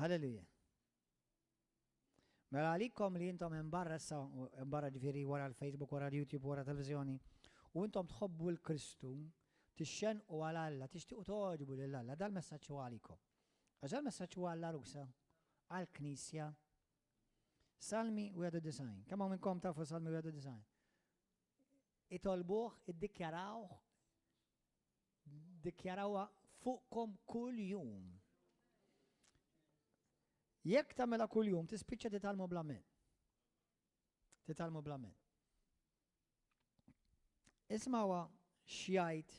Halleluja. Mela għalikom li intom hemm barra issa, hemm barra ġifieri wara l-Facebook, wara l-YouTube, wara televizjoni, u intom tħobbu l-Kristu, tixxenqu għal Alla, tixtiequ togħġbu lil Alla, dal-messaġġ huwa għalikom. Għax dal-messaġġ huwa għall-għarusa, għall-Knisja. Salmi 91. Kemm hawn minnkom tafu Salmi 91? Itolbuh, iddikjarawh, dikjarawha fuqkom kull jum. Jekk tagħmilha kuljum tispiċċa titgħallmu bl-ammen. Titgħallmu bl-ammen. Ismawha x'jgħid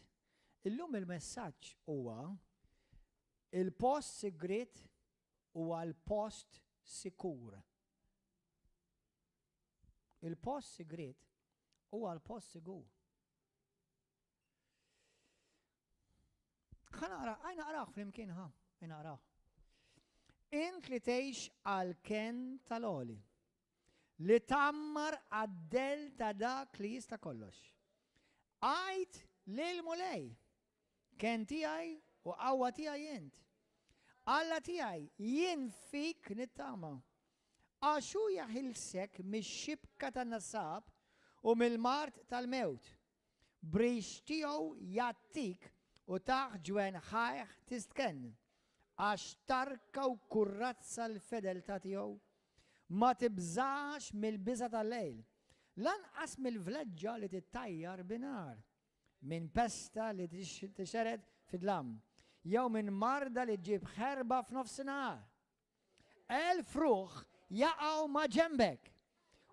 illum il-messaġġ huwa il-post sigriet huwa l-post sikur. Il-post sigriet huwa l-post sigur. Ħa naqra, għaj naqraħ flimkien ħa, naqraħ. Int li tgħix għal ken tal-oli, li tammar għad-del ta' dak li jista' kollox. Għajt lil mulej, ken tiegħi u qawwa tiegħi int. Alla tiegħi, jien fik nittama. Għax hu jaħilsek mix-xibka tan-nassab u mill-mard tal-mewt. B'rix tiegħu jgħattik u taħt ġwenħajh tistkenn. Għax tarka u kurrazza l-fedeltà tiegħu. Ma tibżax mill-biża' tal-lejl, lanqas mill-vleġġa li tittajjar binhar, minn pesta li tixered fid-dlam, jew minn marda li ġġib ħerba f'nofsinhar. 1000 ruħ jaqgħu ma' ġenbek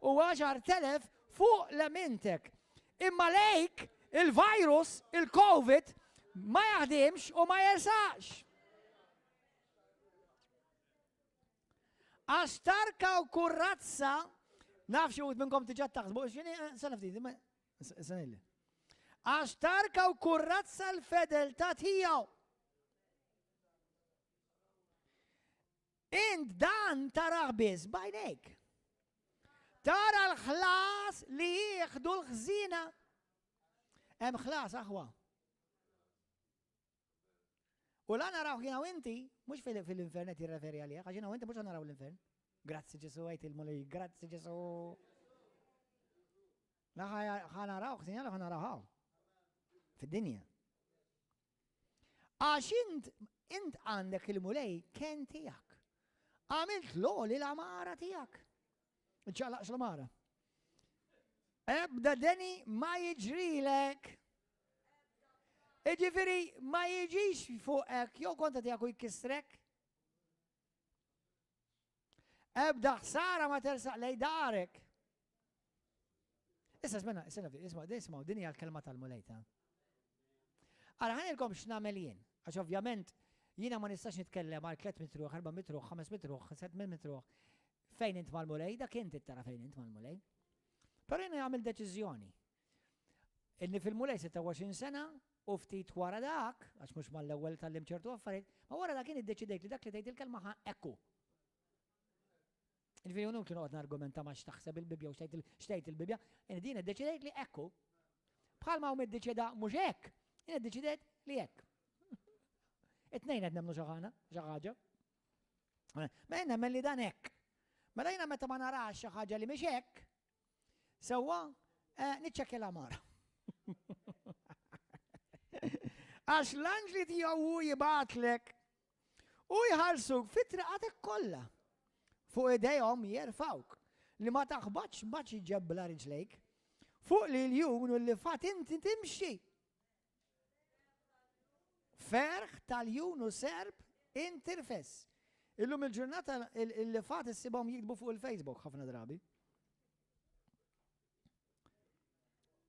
u 10,000 fuq lemintek. Imma lejk il-virus, il-Covid, ma jaħdimx u ma jersaqx. Għax tarka u kurrazza, naf xi minnkom diġà taħsbu, x'inhi sena ftit, sena Għax tarka u kurrazza l-fedeltà tiegħu. Int dan tarah biss b'għajnejk. Tara l-ħlas li jieħdu l-ħżiena. Hemm ħlas aħwa. U la naraw jiena u inti, mhux fil-infern qed jirreferi għalih, għax jiena u inti mhux naraw l-infern. Grazzi Ġesu għajt il-Mulej, grazzi Ġesu. La ħa naraw, sinjala ħa naraw Fid-dinja. Għax int, int għandek il-Mulej ken tiegħek. Għamilt l-għoli l-għamara tiegħek. Iċċaqlaqx l-għamara. Ebda deni ma jiġrilek. Iġifieri ma jiġix fuqek jew kontra tiegħek u jkissrek. Ebda ħsara ma tersaq lej darek. Issa smena, issa isma' isma' din hija l-kelma tal-Mulej ta'. Ara ħanilkom x'nagħmel jien, għax ovvjament jiena ma nistax nitkellem għal 300 ruħ, 400 ruħ, 500 ruħ, 700 ruħ. Fejn int mal-Mulej, dak inti tara fejn int mal-Mulej. Però jiena għamil deċiżjoni. Ilni fil-Mulej 26 sena u ftit wara dak, għax mhux mal-ewwel tgħallimt ċertu affarijiet, ma wara dak jien iddeċidejt li dak li tgħid il-kelma ħa ekku. Ġifieri hu kienu qed nargumenta ma x'taħseb il-Bibbja u x'tgħid il-Bibbja, jien din iddeċidejt li ekku. Bħalma hawn iddeċida mhux hekk, jien iddeċidejt li hekk. It-tnejn qed nemmnu xi ħaġa. Ma jien nemmen li dan hekk. Mela jiena meta ma narax xi ħaġa li mhix hekk, Sewwa, eh, niċċekkja l-għamara. Għax l-anġli tiegħu hu jibgħatlek u jħarsuk fit-triqatek kollha. Fuq idejhom jerfawk li ma taħbatx ma ġebbla riġlejk. Fuq li l-jun u li fat inti timxi. Ferħ tal-jun u serp intirfes. Illum il-ġurnata li fat issibhom jiktbu fuq il-Facebook ħafna drabi.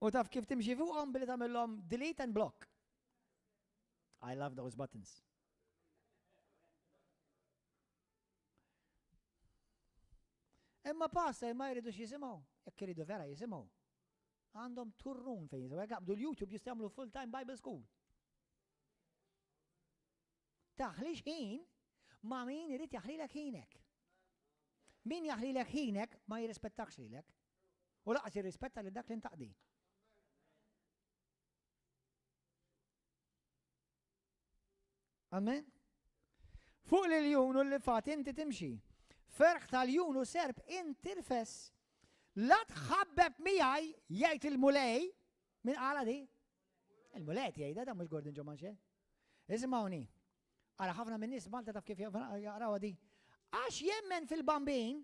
U taf kif timxi fuqhom billi tagħmilhom delete and block. I love those buttons. Imma pasta ma jridux jisimgħu, jekk iridu vera jisimgħu. Għandhom turrun fejn jisimgħu. Jekk jaqbdu l-YouTube jistgħu jagħmlu full-time Bible school. Taħlix ħin ma' min irid jaħlilek ħinek. Min jaħlilek ħinek ma jirrispettakx lilek. U laqas jirrispetta lil dak li ntaqdi. Amen. Fuq l-iljun u l-lifgħat inti timxi. Ferħ ta' ljun u serp int tirfes. La tħabbeb miegħi, jgħid il-Mulej. Min qalha di? Il-Mulej qed jgħidha, dan mhux Gordon John Manche. Isimgħuni. Ara ħafna minn nies Malta taf kif jaqrawha di. Għax jemmen fil-bambin.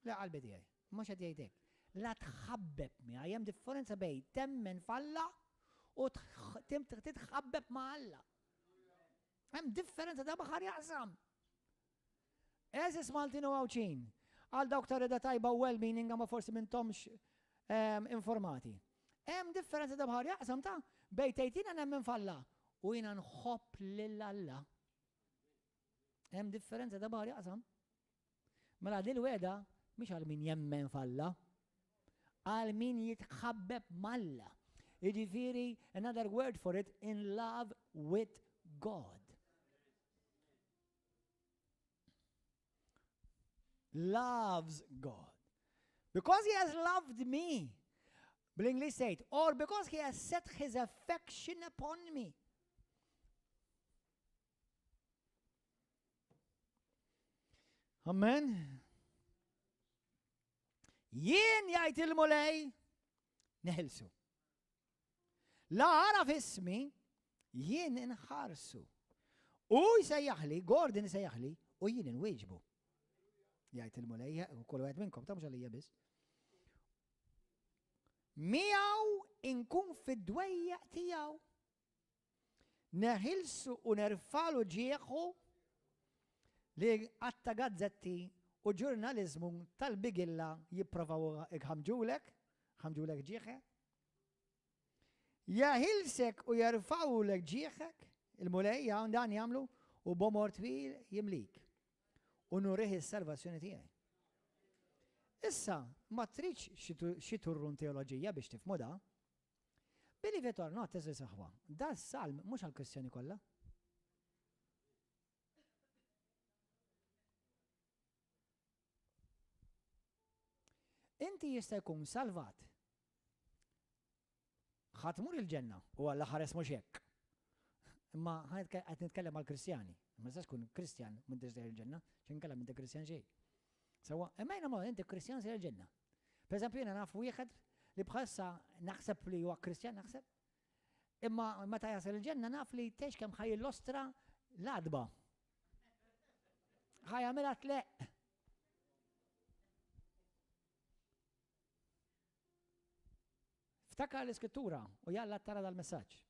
Le qalbi tiegħi, mhux qed jgħid hekk. La tħabbeb miegħi, hemm differenza bejn temmen f'Alla u titħabbeb ma' Alla. Hemm differenza ta' baħar jaqsam. Eżis Maltin u Għawdxin, għal dawk ta' rida tajba u well-meaning ma forsi mintomx ehm, informati. Hemm differenza ta' baħar jaqsam ta' bejn tgħid jiena nemmen f'Alla u jiena nħobb lil Alla. Hemm differenza ta' baħar jaqsam. Mela din il-wegħda mhix għal min jemmen f'Alla, għal min jitħabbeb m'Alla. Jiġifieri, another word for it, in love with God. Loves God. Because he has loved me. Bl-Ingliż tgħid, or because he has set his affection upon me. Amen. Jien jgħid il-Mulej neħilsu. La għara fismi jien inħarsu. U jsejjaħli, Gordon jsejjaħli, u jien inwieġbu. Jgħid il-Mulej, u kull wieħed minnkom, ta' mhux għalija biss. Miegħu inkun fid-dwejjaq tiegħu. Neħilsu u nerfagħlu ġieħu li għadd ta' gazzetti u ġurnaliżmu tal-bigilla jipprovaw iħammġulek, iħammġulek ġieħek. Jeħilsek u jerfgħulek ġieħek, il-Mulej dan jagħmlu u b'għomor twil jimlik. U nurih is-salvazzjoni tiegħi. Issa, ma tridx xi turrun teoloġija biex tifhmu da. Believe it or not, għeżież aħwa, da s-salm mhux għall-Kristjani kollha. Inti jista' jkun salvat. Ħa tmur il-ġenna u Alla ħares mhux hekk. Imma qed nitkellem għall-Kristjani. Ma tistax tkun Kristjan m'intix sejjer il-ġenna, x'inkella m'inti Kristjan xejn. Sewwa, imma jiena ma inti Kristjan sejjer il-ġenna. Per eżempju, jiena naf wieħed li bħalissa naħseb li huwa Kristjan naħseb. Imma meta jasal il-ġenna naf li tgħix kemm ħaj illostra l-adba. Ħaj jagħmilha tleq. Ftakar l-iskrittura u jalla tara dal-messaġġ.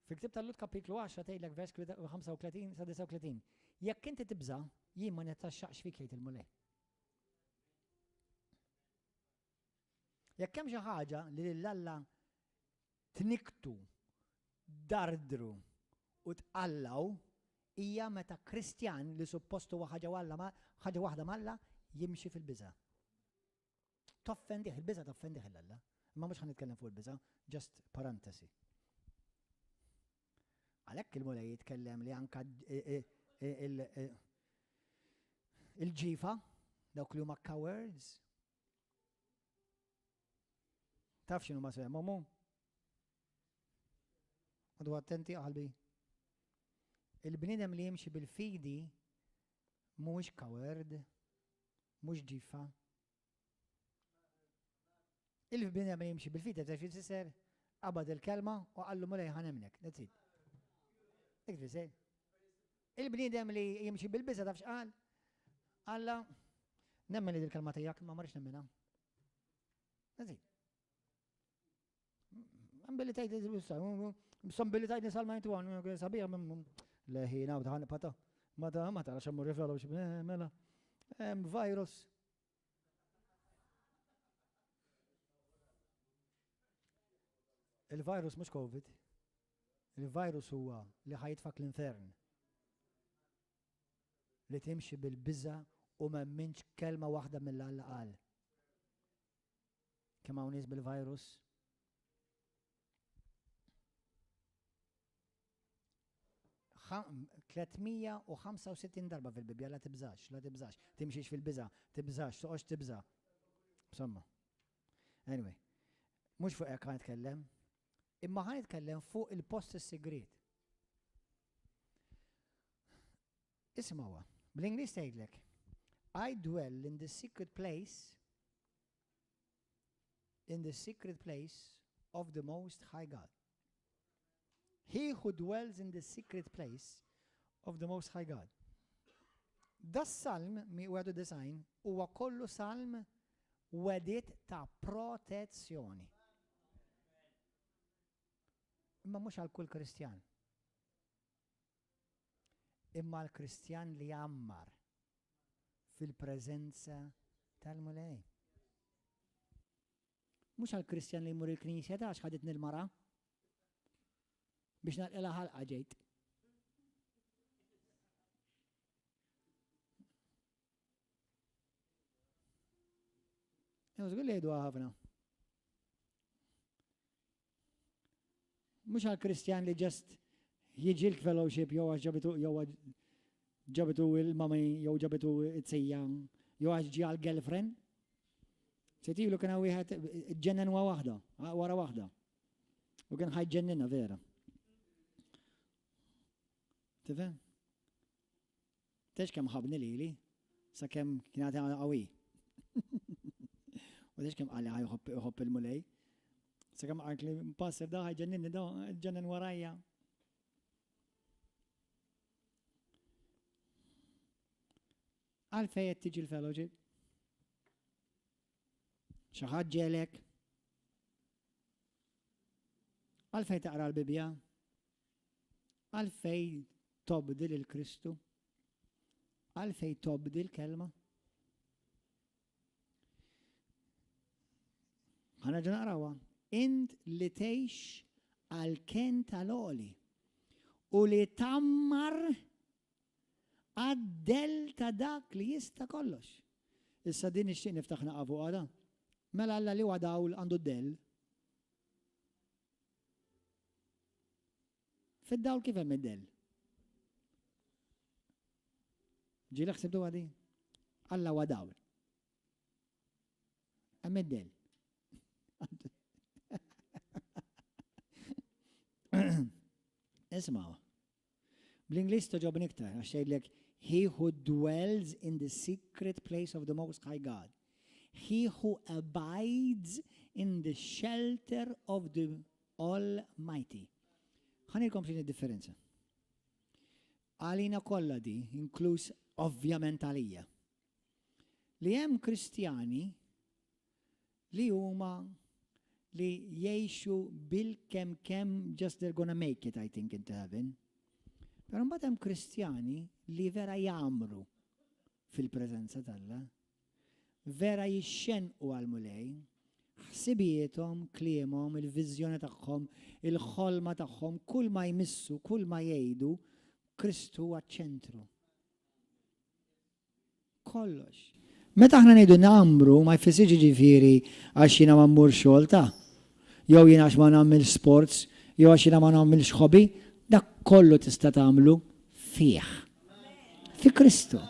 Fil-ktib tal-Lut kapitlu 10 tgħidlek vers 35 sa 39. Jekk inti tibża', jien ma nitaxxaqx fik jgħid il-Mulej. Jekk hemm xi ħaġa li lil Alla tniktu, dardru u tqallaw hija meta Kristjan li suppost huwa ħaġa ħaġa waħda m'Alla jimxi fil-biża'. Toffendih, il-biża' toffendih lil Alla. Imma mhux ħa nitkellem fuq il-biża', just parantesi. Għalhekk il-Mulej jitkellem li anka il-ġifa, dawk li huma cowards. Taf x'inhu ma semmhom Għadu attenti qalbi. Il-bniedem li jimxi bil-fidi mhuwiex coward, mhux ġifa. Il-bniedem li jimxi bil-fidi taf xi Qabad il-kelma u qallu Mulej ħa nemmnek. That's it. Dik tfisser. Il-bniedem li jimxi bil-biża taf x'qal? Alla, nemmen li dil-kelma tiegħek ma marx nemmenha. That's it. Billi tajt billi tajt nisal ma jintu għan, sabiħ, leħina u taħan pata. Ma ta' ma tarax għamur rifelu, eh, mela. Virus. Il-virus mhux Covid. Il-virus huwa li ħajtfak l-infern. Li timxi bil-biża u m'emminx kelma waħda mill-Alla qal. Kemm hawn nies bil-virus? Ħa, 365 darba fil-Bibbja la tibżax, la tibżax, timxiex fil-biża, tibżax, toqgħodx tibża. Insomma. Anyway, mhux fuq hekk ħa nitkellem, imma ħa nitkellem fuq il-post is-sigriet. Isimgħuha. Bl-Ingliż tgħidlek, I dwell in the secret place in the secret place of the Most High God. He who dwells in the secret place of the Most High God. Das salm 191 huwa kollu salm wedit ta' protezzjoni. Imma mhux għal kull Kristjan. Imma għal Kristjan li jgħammar fil-preżenza tal-Mulej. Mhux għal Kristjan li jmur il-knisja ta' ħaditni l-mara biex nagħlqilha ħalqa ġejt. Żgur li jgħiduha ħafna. Mhux għal Kristjan li ġest jiġi l-fellowship jew għax ġabitu jew ġabitu il-mami jew ġabitu it-sija jew għax ġie għal girlfriend. Setilu kien wieħed ġennen wa waħda, wara waħda. U kien ħajġennina vera. Tifhem? Tex kemm ħabni lili, sakemm kien għad qawwi. U tex kemm qali ħajħobb il-mulej. Sakemm qalt li passer da ħajġenninni da ġennen warajja. Għalfejn qed tiġi l-fellowship? Xi ħadd ġelek? Għalfejn taqra l-Bibbja? Għalfejn tobdi lil Kristu? Għalfejn tobdi l-kelma? Ħa nerġa' naqrawha. Int li tgħix għall-kenn tal-għoli u li tgħammar għad-dell ta' dak li jista' kollox. Issa din nixtieq niftaħ naqa' fuqha da. Mela Alla li huwa dawl għandu d-dell. Fid-dawl kif hemm id-dell? Ġieli ħsibtu għadi? Alla huwa dawl. Hemm id-dell. Ismaw. Bl-Ingliż toġobni iktar għax tgħidlek he who dwells in the secret place of the most high God. He who abides in the shelter of the Almighty. Ħa ngħidilkom x'inhi d-differenza. Għalina kollha di, inkluż ovvjament għalija. Li hemm Kristjani li huma li jgħixu bil-kemm kemm just they're gonna make it I think into heaven. Però mbagħad hemm Kristjani li vera jagħmru fil-preżenza t'Alla. Vera jixxennqu għall-Mulej, ħsibijiethom, kliemhom, il-viżjoni tagħhom, il-ħolma tagħhom, kull ma jmissu, kull ma jgħidu, Kristu huwa ċ-ċentru. Kollox. Meta aħna ngħidu ngħammru ma jfissirx jiġifieri għax jiena ma mmurx xogħol ta', jew jiena għax ma nagħmilx sports, jew għax jiena ma nagħmilx hobby, dak kollu tista' tagħmlu fih. Fi Kristu.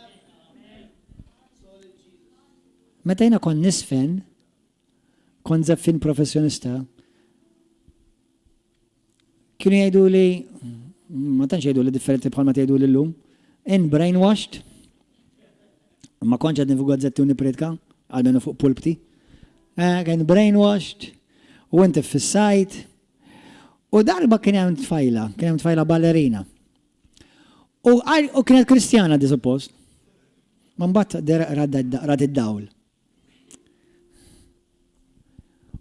Meta jiena kont nisfen, kont żeffien professjonista, kienu jgħidu li, ma tantx jgħidu li differenti bħalma tgħidu li llum, in brainwashed, ma kontx għadni fuq gazzetti u nipritka, għalmenu fuq pulpti, eh, kien brainwashed, u inti fissajt, u darba kien hemm tfajla, kien hemm tfajla ballerina. U, u kienet kristjana di suppost. Ma mbagħad rat id-dawl.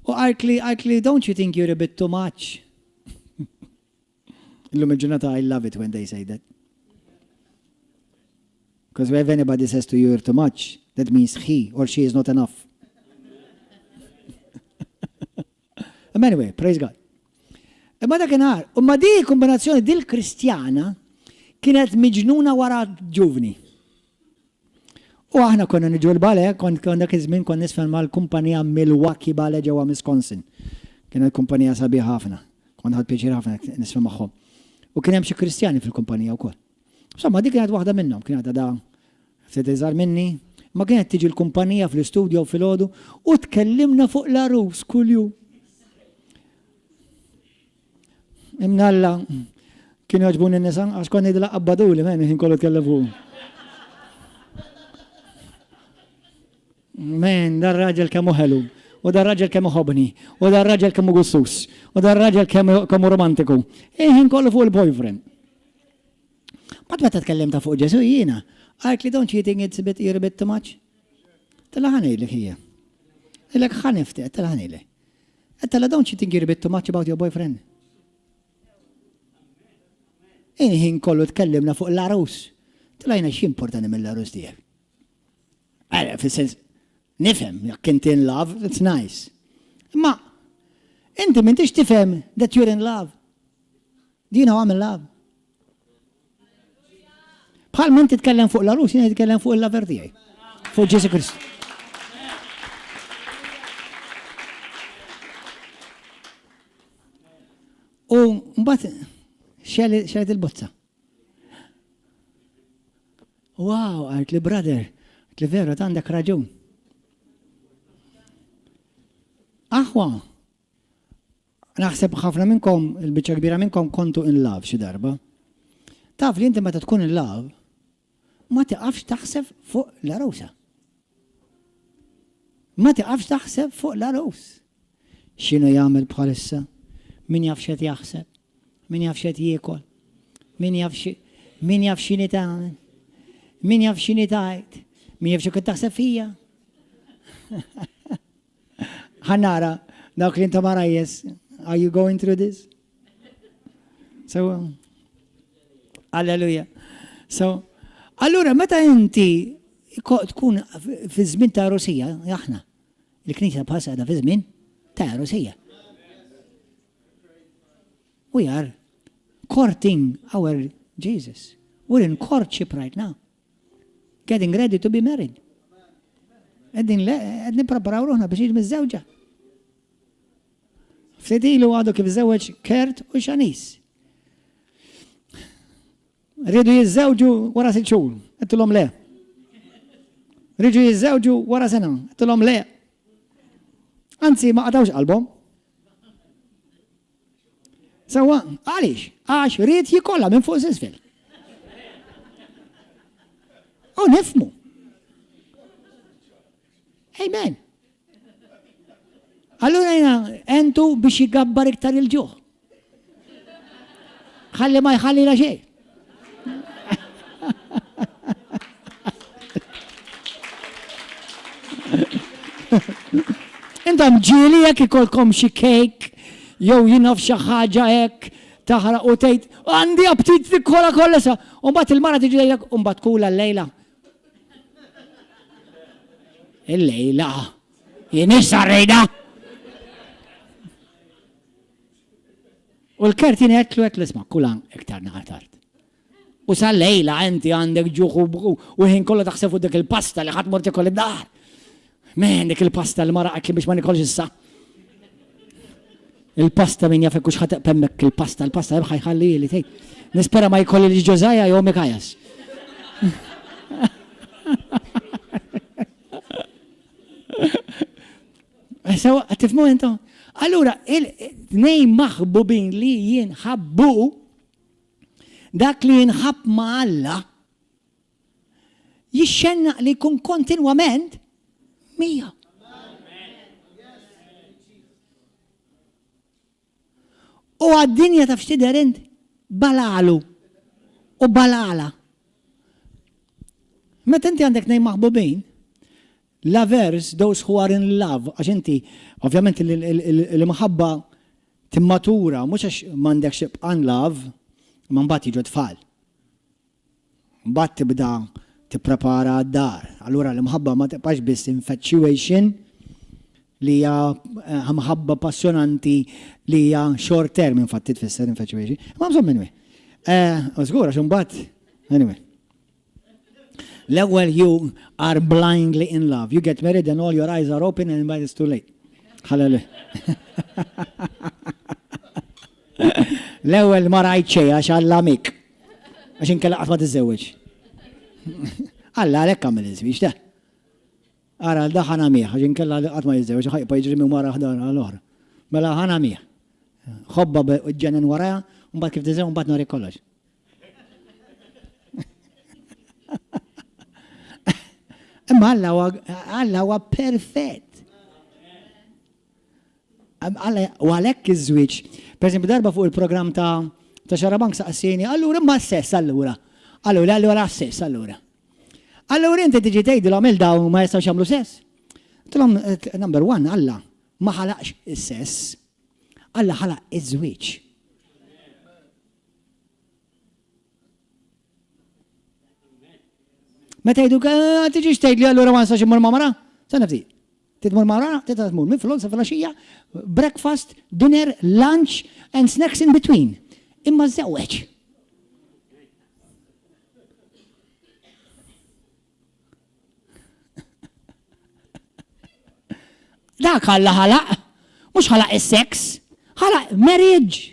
U qaltli, qaltli, don't you think you're a bit too much? Illum il-ġurnata I love it when they say that. Because if anybody says to you you're too much, that means he or she is not enough. Anyway, praise God. Imma dakinhar, imma di kombinazzjoni dil-Kristjana kienet miġnuna wara ġuvni. U aħna konna niġu l-bale, kont kont dak iż-żmien kont nisfen mal-kumpanija Milwaukee Bale ġewwa Wisconsin. Kienet kumpanija sabiħa ħafna. Kont ħadt pjaċir ħafna nisfen magħhom. U kien hemm xi Kristjani fil-kumpanija wkoll. Insomma, dik kienet waħda minnhom, kienet għadha ftit iżgħar minni, ma kienet tiġi l-kumpanija fl-istudjo filgħodu u tkellimna fuq l-għarus kuljum. Imnalla, kienu jogħġbuni n-nisa, għax kont ngħidilha qabbaduli, men, ħin kollu tkellem fuq. Man, dar-raġel kemm hu ħelu, u dar-raġel kemm iħobbni, u dar-raġel kemm hu gustus, u dar-raġel kemm hu romantiku. Il-ħin kollu fuq il-boyfriend. Mbagħad meta tkellimtha fuq Ġesù jiena, qaltli don't you think it's a bit, you're a bit too much? Għedtilha ħa ngħidlek hija. Għedtilek ħa nifti, għedtilha ħa ngħidlek. Għedtilha don't you think you're a bit too much about your boyfriend? Il-ħin kollu tkellimna fuq l-għarus. Għedtilha jiena x'jimportani mill-għarus tiegħek? Għara, fis-sens, nifhem, jekk inti in love, it's nice. Imma, inti m'intix tifhem that you're in love. Do you know I'm in love? Bħal minn titkellem fuq l-arus, jien titkellem fuq il-lover tiegħi. Fuq Ġesu Kristu. U mbagħad xelet il-bozza. Wow, għalt li brother, għalt li vera għandek raġun. Aħwa, naħseb ħafna minnkom, il-biċċa kbira minnkom kontu in love xi darba. Taf li inti meta tkun in love, ma tiqafx taħseb fuq l-arusa. Ma tiqafx taħseb fuq l-arus. X'inhu jagħmel bħalissa? Min jaf x'qed jaħseb? Min jaf x'qed jiekol? Min jaf xi min jaf x'inhi tagħmel? Min jaf x'inhi tgħid? Min jaf xi kont taħseb fija? Ħa nara dawk li intom għarajjes, are you going through this? So, alleluja. So, allura meta inti tkun fi żmien ta' Rusija, aħna, il-Knisja bħalsa qiegħda fi żmien ta' Rusija. We are courting our Jesus. We're in courtship right now. Getting ready to be married. Qegħdin qed nippreparaw ruħna biex niġu miżżewġa. Ftit ilu għadu kif żewweġ Kurt u Shanice. Riedu jiżżewġu wara sitt xhur, għedtilhom le. Riedu jiżżewġu wara sena, għedtilhom le. Anzi, ma qatgħux qalbhom. Sewwa, għaliex? Għax ried jikollha minn fuq s'isfel. U nifmu. Amen. Allura jena entu biex jigabbar iktar il-ġuħ. Ħalli ma jħalli la xejn. Intom ġieli jekk ikolkom xi kejk jew jien naf xi ħaġa hekk taħraq u tgħid għandi aptit nikkola kollha sa. U mbagħad il-mara tiġi tgħidlek u mbagħad kula llejla. Illejla. Jien issa rejda. U l-kert jien għedtlu għedtlu isma' kula iktar naqra tard. U sal-lejla inti għandek ġuħ u ħin kollu taħseb fuq dik il-pasta li ħadd mort ikol id-dar. Men dik il-pasta li mara qatli biex ma nikolx issa. Il-pasta min jaf hekk ħadd hemmhekk il-pasta, il-pasta hemm ħajħalli li tgħid. Nispera ma jkolli li Ġożaja jew Mikajas. Sewa, tifmu intom? Allura, il-tnejn maħbubin li jinħabbu Dak li jinħabb ma' Alla jixxennaq li jkun kontinwament miegħu. U għad-dinja taf x'tidher int? Balalu u balala. Meta inti għandek nejn maħbubin, lovers, those who are in love, għax inti, ovvjament l-imħabba Timmatura, mhux għax m'għandekx tibqa' in love, imma mbagħad jiġu t-tfal. Mbagħad tibda tipprepara għad-dar. Allura l-imħabba ma tibqax biss infatuation li hija eh, mħabba passjonanti li hija short term infatti tfisser infatuation. Imma bżonn minn Eh, żgur għax imbagħad anyway. L-ewwel you are blindly in love. You get married and all your eyes are open and but it's too late. Hallelujah. L-ewwel ma rajt xejn għax Alla mik. Għax inkella qatt ma tiżżewweġ. Alla għalhekk għamel iż-żwieġ ta'. Ara da ħana miħ, għax inkella qatt ma jiżżewweġ ħajqa jiġri minn wara ħdar għal oħra. Mela ħana miħ. Ħobba ġenen waraja, mbagħad kif tiżewweġ mbagħad nori kollox. Imma. Imma Alla huwa Alla huwa perfett. Alla u għalhekk iż-żwieġ. Per eżempju, darba fuq il-programm ta' ta' Xarabank saqsieni, allura imma s-sess allura. Allura allura s-sess allura. Allura inti tiġi tgħidilhom il dawn ma jistgħux jagħmlu sess. Tilhom eh, number one, Alla ma ħalaqx is-sess. Alla ħalaq iż-żwieġ. Meta jgħidu, eh, tiġix tgħidli allura ma nistax immur ma' mara? Sa nafti. Titmur ma' mara, tista' tmur minn filgħodu sa filgħaxija, breakfast, dinner, lunch and snacks in between. Imma żewweġ. Dak Alla ħalaq, mhux ħalaq is-sex, ħalaq marriage.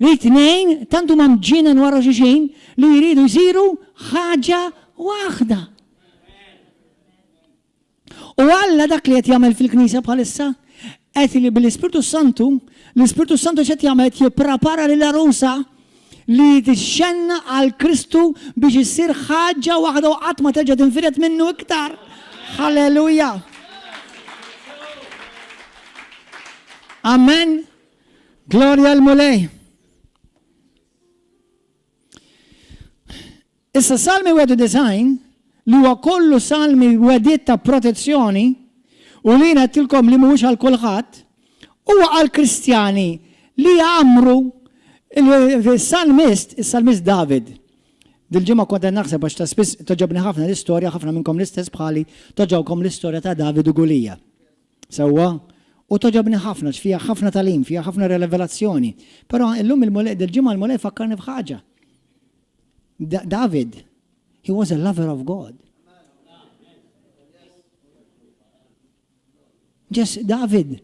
Li tnejn tant huma mġienen wara xulxin li jridu jsiru ħaġa waħda. U Alla dak li qed jagħmel fil-Knisja bħalissa, qed li bil-Ispirtu Santu, l-Ispirtu Santu x'qed jagħmel qed jipprepara lil għarusa li tixxenna għal Kristu biex issir ħaġa waħda u qatt ma terġa' tinfired minnu iktar. Halleluja! Amen. Glorja l-Mulej. Issa Salmi 91 li huwa kollu salmi wegħdiet ta' protezzjoni u li jien għedtilkom li mhuwiex għal kulħadd, huwa għal Kristjani li jgħammru il-salmist, is-salmist David. Dil-ġimgħa kont qed naħseb għax ta' spiss togħġobni ħafna l-istorja, ħafna minnkom l-istess bħali togħġobkom l-istorja ta' David u Gulija. Sewwa? U togħġobni ħafna għax fiha ħafna tagħlim, fiha ħafna revelazzjoni. Però illum il-Mulej, dil-ġimgħa l-Mulej fakkarni f'ħaġa. David, he was a lover of God. Just David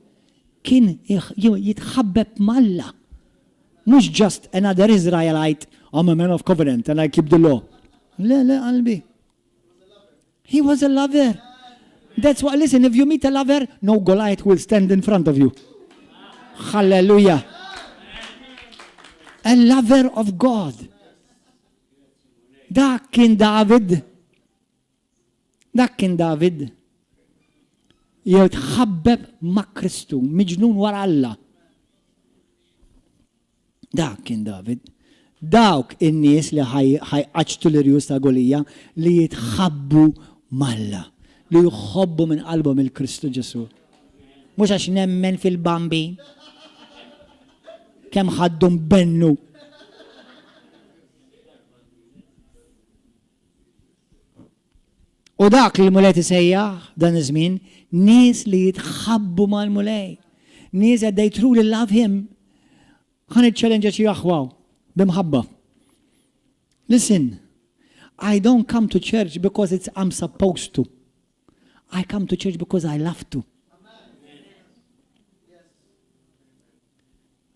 kien jitħabbeb m'Alla. Mhux just another Israelite, I'm a man of covenant and I keep the law. Le, le, qalbi. He was a lover. That's why, listen, if you meet a lover, no Goliath will stand in front of you. Hallelujah. A lover of God. Dak kien David. Dak kien David. Jew tħabbeb ma' Kristu, miġnun wara Alla. Dak kien David. Dawk in-nies li ħa jqaċċtu l-irjus ta' Gulija li jitħabbu m'Alla, li jħobbu minn qalbhom 'il Kristu Ġesù. Mhux għax nemmen fil-Bambin. Kemm ħaddu mbennu. U dak li l-Mulej tisejjaħ dan iż-żmien, nies li jitħabbu mal-Mulej. Nies that they truly love him. Ħa niċċellenġa xi aħwa b'imħabba. Listen, I don't come to church because it's I'm supposed to. I come to church because I love to.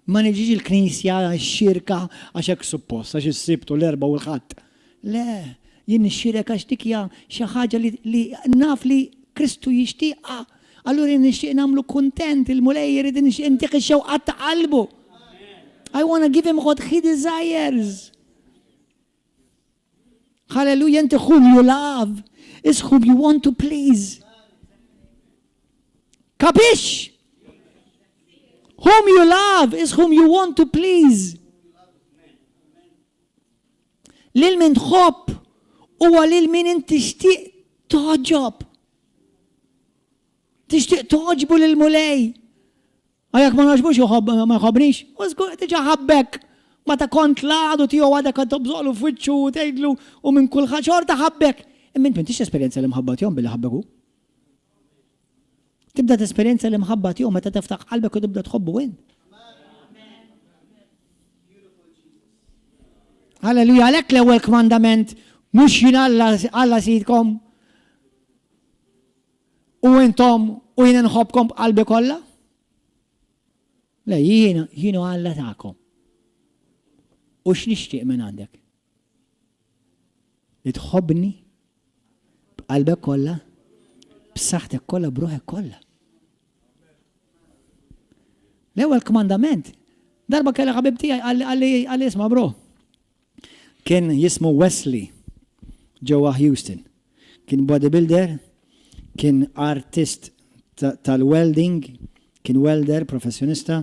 Ma niġix il-knisja x-xirka għax hekk suppost, għax is-Sibt u l-Erbgħa u l-Ħadd. Le, jien nixxierek għax dik hija xi ħaġa li, li naf li Kristu jixtieqha. Allura jien nixtieq nagħmlu kuntent il-Mulej irid intih ix-xewqat ta' qalbu. I want to give him what he desires. Hallelujah, inti whom you love is whom you want to please. Capisce? Whom you love is whom you want to please. Lil min tħobb huwa lil min inti tixtieq toġob. Tixtieq toġbu lil Mulej. A jekk ma nogħġbux iħobb ma jħobbnix, u żgur diġà ħabbek. Meta kont l-għadu tiegħu għadek qed tobżoqlu f'wiċċu u tgħidlu u minn kull ħaġa xorta ħabbek. Imma int m'intix tesperjenza l-imħabba tiegħu billi ħabbek hu. Tibda tesperjenza l-imħabba tiegħu meta tiftaħ qalbek u tibda tħobbu int. Halleluja, għalhekk l-ewwel kmandament mhux jien Alla Alla sidkom U intom u jien inħobbkom b'qalbi kollha? Le, jien jien hu Alla tagħkom. U x'nixtieq minn għandek? Li tħobbni b'qalbek kollha, b'saħħtek kollha, b'ruħek kollha. L-ewwel kmandament, darba kelli ħabib tiegħi qalli qalli qalli isma' bro. Kien jismu Wesley ġewwa Houston. Kien bodybuilder. Kien artist tal-welding, kien welder professjonista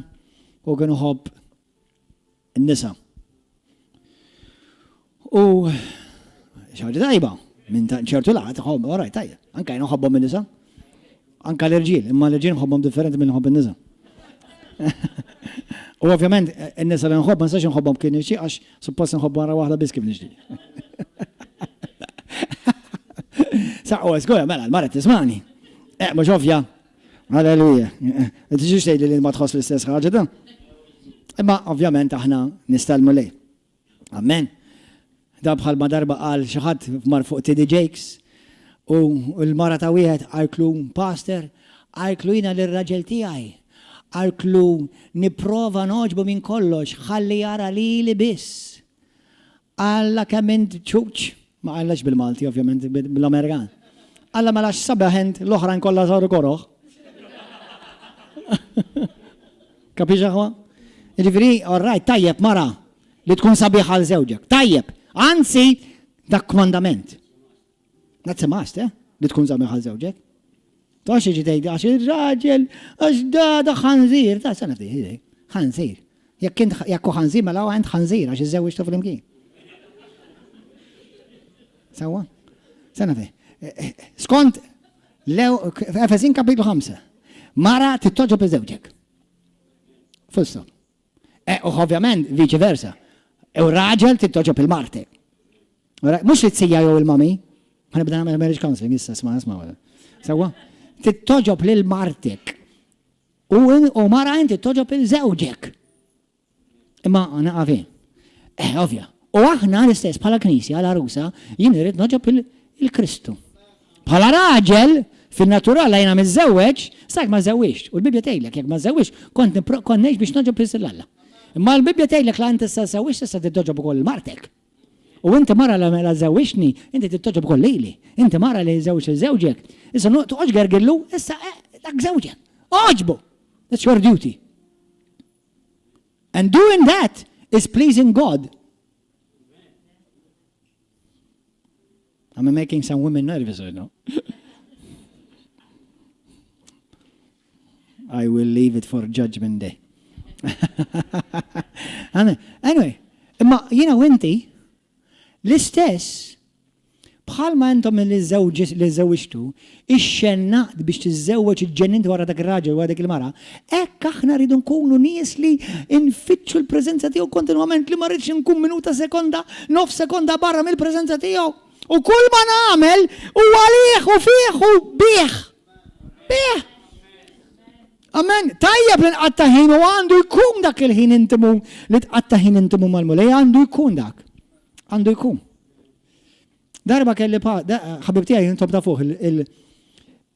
u kien iħobb in-nisa. U xi ħaġa tajba, minn ċertu lat, ħobb, all right, tajjeb. Anka jien nħobbhom in-nisa. Anka l-irġiel, imma l-irġiel nħobbhom differenti minn nħobb in-nisa. U ovvjament, in-nisa li nħobb ma nistax nħobbhom kif nixtieq għax suppost nħobb mara waħda biss kif nixtieq. Sa, u żgur, mela, l-mara tismani. Eh, mhux ovvja. Alleluja. Tiġix tgħidli li ma tħoss l-istess ħaġa da. Imma ovvjament aħna nistalmu lej. Amen. Da bħalma darba qal xi ħadd mar fuq TD Jakes u l-mara ta' wieħed qaltlu Pastor, qaltlu jiena lir-raġel tiegħi, qaltlu nipprova nogħġbu minn kollox ħalli jara lili biss. Alla kemm int ċuċ, ma qallhiex bil-Malti ovvjament, bl-Amerikan. Alla mela x'sabiħ int, l-oħrajn kollha saru koroh. Capisce aħwa? Jiġifieri, all right, tajjeb mara li tkun sabiħa għal żewġek. Tajjeb. Anzi, dak kmandament. That's a must, eh? Li tkun sabiħa għal żewġek. Toqgħodx tiġi tgħid għax ir-raġel għax da da ħanżir, ta' sena ftit, ħanżir. Jekk int jekk hu ħanżir mela int ħanżir għax iżżewwiġtu flimkien. Sewwa? Sena ftit. Eh, eh, skont Efesin kapitlu 5. Mara tittoġob iż-żewġek. Full stop. E, u ovvjament viċi versa. U raġel tittoġob il-martek. Mhux li tsija jew il-mami. Ħa nibda nagħmel marriage counseling issa sma' sma'. Sewwa? Tittoġob lil martek. U mara inti toġob il żewġek. Imma naqaf Eh, ovvja. U aħna l-istess bħala knisja, l-għarusa, jien irrid noġob il-Kristu. Bħala raġel, fin-natural la jiena miżżewweġ, sa jekk ma żewwiġt. U l-Bibbja tgħidlek jekk ma żewwiġt, kont kont ngħix biex noġob biss 'l Alla. Imma l-Bibbja tgħidlek la inti issa żewwiġt issa trid toġob ukoll 'il martek. U inti mara la mela żewwiġtni, inti trid toġob ukoll lili. Inti mara li żewġt 'il żewġek, issa toqgħodx gergillu, issa dak żewġek. Għoġbu! That's your duty. And doing that is pleasing God. I'm making some women nervous right now. I will leave it for judgment day. anyway, imma jiena u inti l-istess Bħalma intom li żżewwiġtu, ixxennaqt biex tiżżewweġ iġġennint wara dak ir-raġel wara dik il-mara, hekk aħna rridu nkunu nies li nfittxu l-preżenza tiegħu kontinwament, li ma rridx inkun minuta sekonda, nofs sekonda barra mill-preżenza tiegħu. U kull ma nagħmel huwa għalih u fih u bih. Bih! Amen. Tajjeb li nqatta' ħin u għandu jkun dak il-ħin intimu li tqatta' ħin intimu mal-Mulej, għandu jkun dak. Għandu jkun. Darba kelli ħabib tiegħi intom tafuh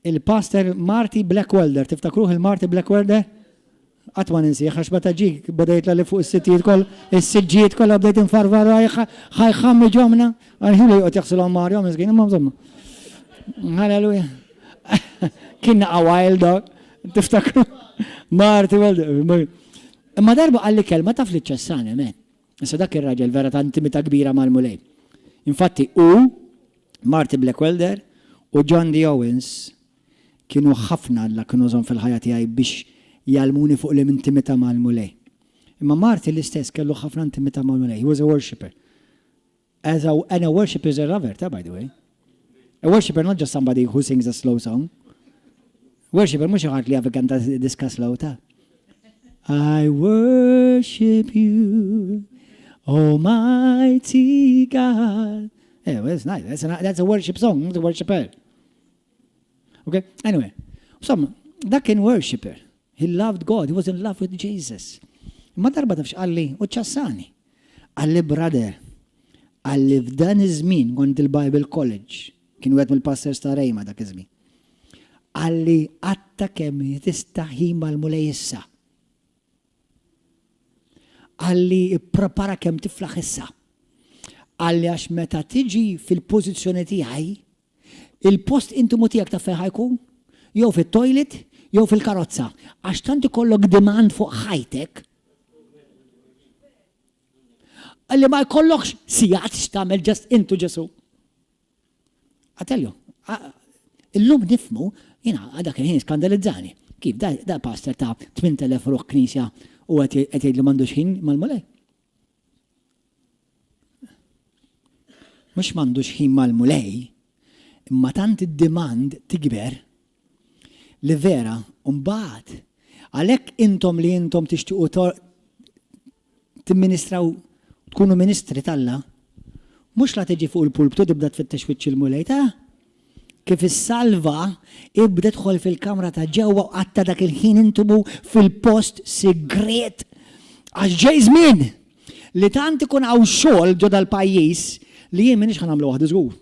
il-pastor Marty Blackwelder, tiftakruh il-Marty Blackwelder? Qatt ma ninsih għax meta ġie beda jitla' li fuq is-sittijiet kollha, is-siġġijiet kollha bdejt infarfar ħajħammi ġomna, għalħilu joqgħod jaħsilhom Mario miskin, imma insomma. Halleluja. Kien naqa' wild dog, tiftakru? Marty Welder. Imma darba qalli kelma taf li ċessani, men. Issa dak ir-raġel vera ta' intimità kbira mal-Mulej. Infatti hu, Marty Blackwelder u John D. Owens kienu ħafna Alla kien użhom fil-ħajja tiegħi biex jgħallmuni fuq l-intimità mal-Mulej. Imma Marty l-istess kellu ħafna intimità mal-Mulej. He was a worshipper. As a, and a worshipper is a lover, ta' by the way. A worshipper not just somebody who sings a slow song. Worshipper mhux xi ħadd li jaf ikanta diska slow ta'. I worship you, Almighty God. Yeah, well, that's nice. That's a, that's a worship song, not a worshiper. Okay? Anyway, insomma, dak kien worshipper. He loved God, he was in love with Jesus. Imma darba taf x'qalli u ċassani. Qalli brother, qalli f'dan iż-żmien kont il-Bible College, kien wieħed mill-pastors ta' Rejma dak iż-żmien. Qalli qatta kemm tista' ħin mal-Mulej issa. Qalli ipprepara kemm tiflaħ issa. Qalli għax meta tiġi fil-pożizzjoni tiegħi, Il-post intimu tiegħek taf fejn ħa jkun? Jew fit-toilet jew fil-karozza. Għax tant ikollok demand fuq ħajtek li ma jkollokx sigħat x'tagħmel just int u Ġesù. I tell you, Illum nifhmu, jiena dak il-ħin skandalizzani, kif da, da pastor ta' 8000 ruħ knisja u qed jgħid li m'għandux ħin mal-Mulej. Mhux m'għandux ħin mal-Mulej, imma tant id-demand tikber li vera mbagħad għalhekk intom li intom tixtiequ timministraw tkunu ministri t'Alla, mhux la tiġi fuq il-pulptu tibda tfittex wiċċ il-Mulej ta' kif issalva, ibda idħol fil-kamra ta' ġewwa u qatta' dak il-ħin intimu fil-post sigriet. Għax ġej żmien li tant ikun hawn xogħol ġo dal-pajjiż li jien m'iniex ħa nagħmlu waħdi żgur.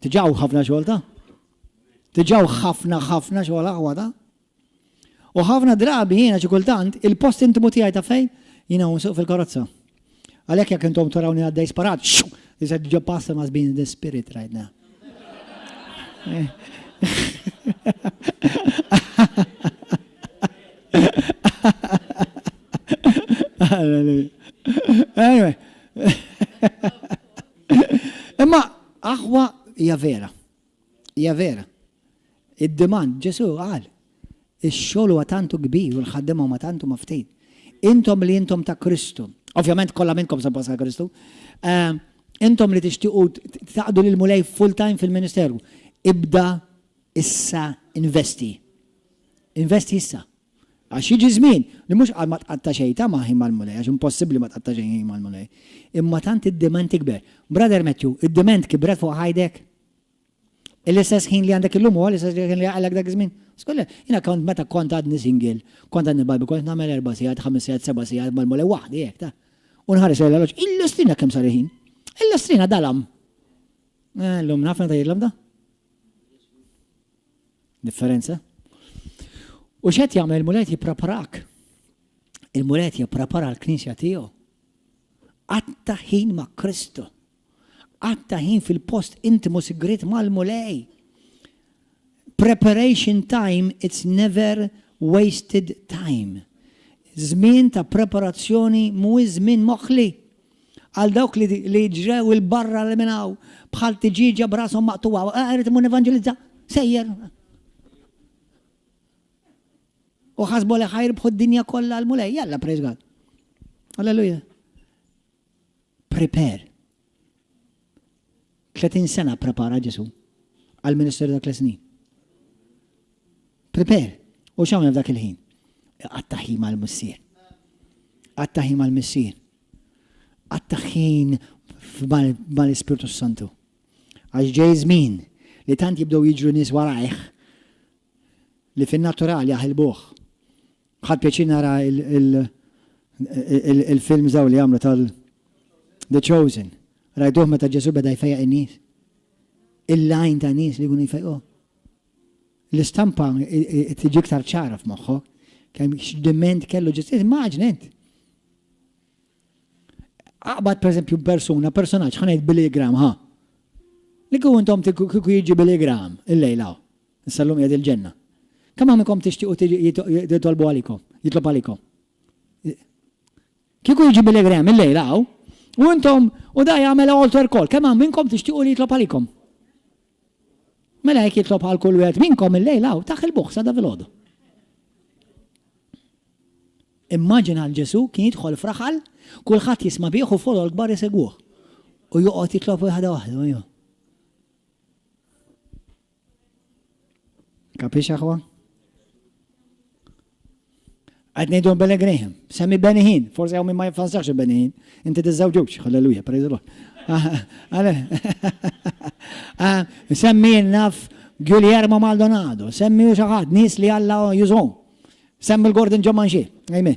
Diġà hawn ħafna xogħol ta'. Diġà hawn ħafna ħafna xogħol aħwa ta'. U ħafna drabi jiena xi kultant il-post intimu tiegħi ta' fejn jiena u nsuq fil-karozza. Għalhekk jekk intom tarawni għaddej sparat, xu, he said your pastor must be in the spirit right now. Anyway. Imma aħwa hija vera. Hija vera. Id-demand, Ġesù qal, ix-xogħol huwa tant u kbir u l-ħaddiema huma tant huma ftit. Intom li intom ta' Kristu, ovvjament kollha minnkom suppost ta' Kristu, eh, intom li tixtiequ taqdu lil Mulej full time fil-ministeru, ibda issa investi. Investi issa. Għax jiġi żmien li mhux qal ma tqatta' xejn ta' ma' ħin mal-Mulej, għax impossibbli ma tqatta' xejn ħin mal-Mulej. Imma tant id-demand tikber. Brother Matthew, id-demand kibret fuq ħajdek? L-istess ħin li għandek illum huwa l-istess ħin li għalek dak iż-żmien. Skolle, jiena kont meta kont għadni single, kont għadni Bible, kont nagħmel erba' sigħat, ħames sigħat, seba' sigħat mal-Mulej waħdi hekk ta'. U nħares lejn l-arloġġ, illustrina kemm sar il-ħin. Illustrina dalam. Eh, llum naf meta jidlam da. Differenza. U x'qed jagħmel il-Mulej jippreparak. Il-Mulej jipprepara l-Knisja tiegħu. Qatta' ħin ma' Kristu. Qatta' ħin fil-post intimu sigriet mal-Mulej. Preparation time, it's never wasted time. Żmien ta' preparazzjoni mhuwiex żmien moħli. Għal dawk li li ġrew 'il barra 'l minn hawn bħal tiġieġa b'rashom maqtugħa, ah irrid immur nevanġelizza, sejjer. U ħasbu li ħa jirbħu d-dinja kollha għall-Mulej, jalla praise God. Alleluja. Prepare. 30 sena prepara Ġesu għal-ministeru ta' tliet snin. Prepare. U x'għamel f'dak il-ħin? Qatta' ħin mal-Missier. Qatta' ħin mal-Missier. Qatta' ħin mal-Ispirtu Santu. Għax ġej żmien li tant jibdew jiġru nies warajh li fin-natural jaħilbuh. Ħadt pjaċir nara il-films daw li għamlu tal The Chosen. Rajtuh meta Ġesu beda jfejjaq in-nies. Il-lajn ta' nies li jkunu jfejquh. L-istampa tiġi iktar ċara f'moħħok kemm x'diment kellu Ġesu. Immaġna int. Aqbad pereżempju persuna, personaġġ, ħa ngħid Billy Graham, ħa. Li kieku intom kieku jiġi Billy Graham illejla hawn. Issa llum qiegħed il-ġenna. Kemm hawn minnkom tixtiequ jitolbu għalikom, jitlob għalikom? Kieku jiġi Billy Graham illejla hawn, u intom u da jagħmel altar call, kemm hawn minnkom tixtiequ li jitlob għalikom? Mela jekk jitlob għal kull wieħed minnkom illejla hawn, taħilbuh sa da filgħodu. Immaġina għal Ġesù kien jidħol f'raħal, kulħadd jisma' bih u folol kbar isegwuh. U joqgħod jitlob waħda waħda. Kapix aħwa? Qed ngħidu Billy Graham, semmi Benny Hinn, forsi hawn min ma jiffansax Benny Hinn, inti tiżżewġux, halleluja, praise the Lord. Ah, semmi naf Guillermo Maldonado, semmi u xi ħadd, nies li Alla jużhom. Semmi l-Gordon John Manxie, amen.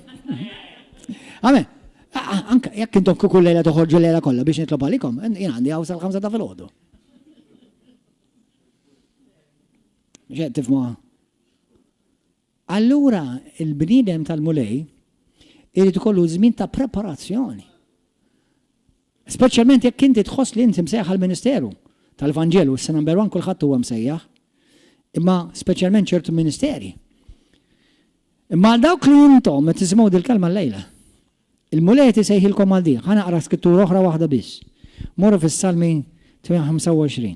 Amen. Anka jekk intom kull lejla toħorġu lejla kollha biex nitlob għalikom, jien għandi hawn sal-5 ta' filgħodu. Ġed tifmuha. Allura il-bniedem tal-Mulej irid ikollu żmien ta' preparazzjoni. Speċjalment jekk inti tħoss li inti msejjaħ għall-ministeru tal-Vanġelu, issa number one kulħadd huwa msejjaħ, imma speċjalment ċertu ministeri. Imma għal dawk li intom qed tisimgħu dil-kelma llejla, il-Mulej qed isejħilkom għal din. Ħa naqra skrittura oħra waħda biss. Morru fis-Salmi 25.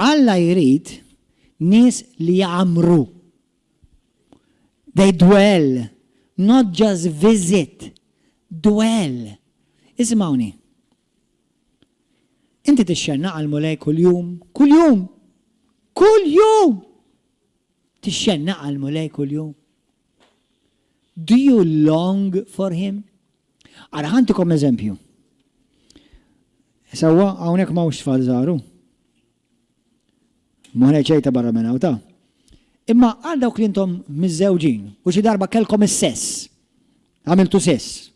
Alla jrid nies li jgħammru. They dwell, not just visit, dwell. Isimgħuni. Inti tixxennaq għall-Mulej kuljum, kuljum, kuljum! Tixxennaq għall-Mulej kuljum. Do you long for him? Ara ħa ntikom eżempju. Sewwa hawnhekk m'hawnx tfal żgħar hu. Ma ngħid xejn ta' barra minn hawn ta'. Imma għal dawk li intom miżżewġin u xi darba kellkom is-sess, għamiltu sess,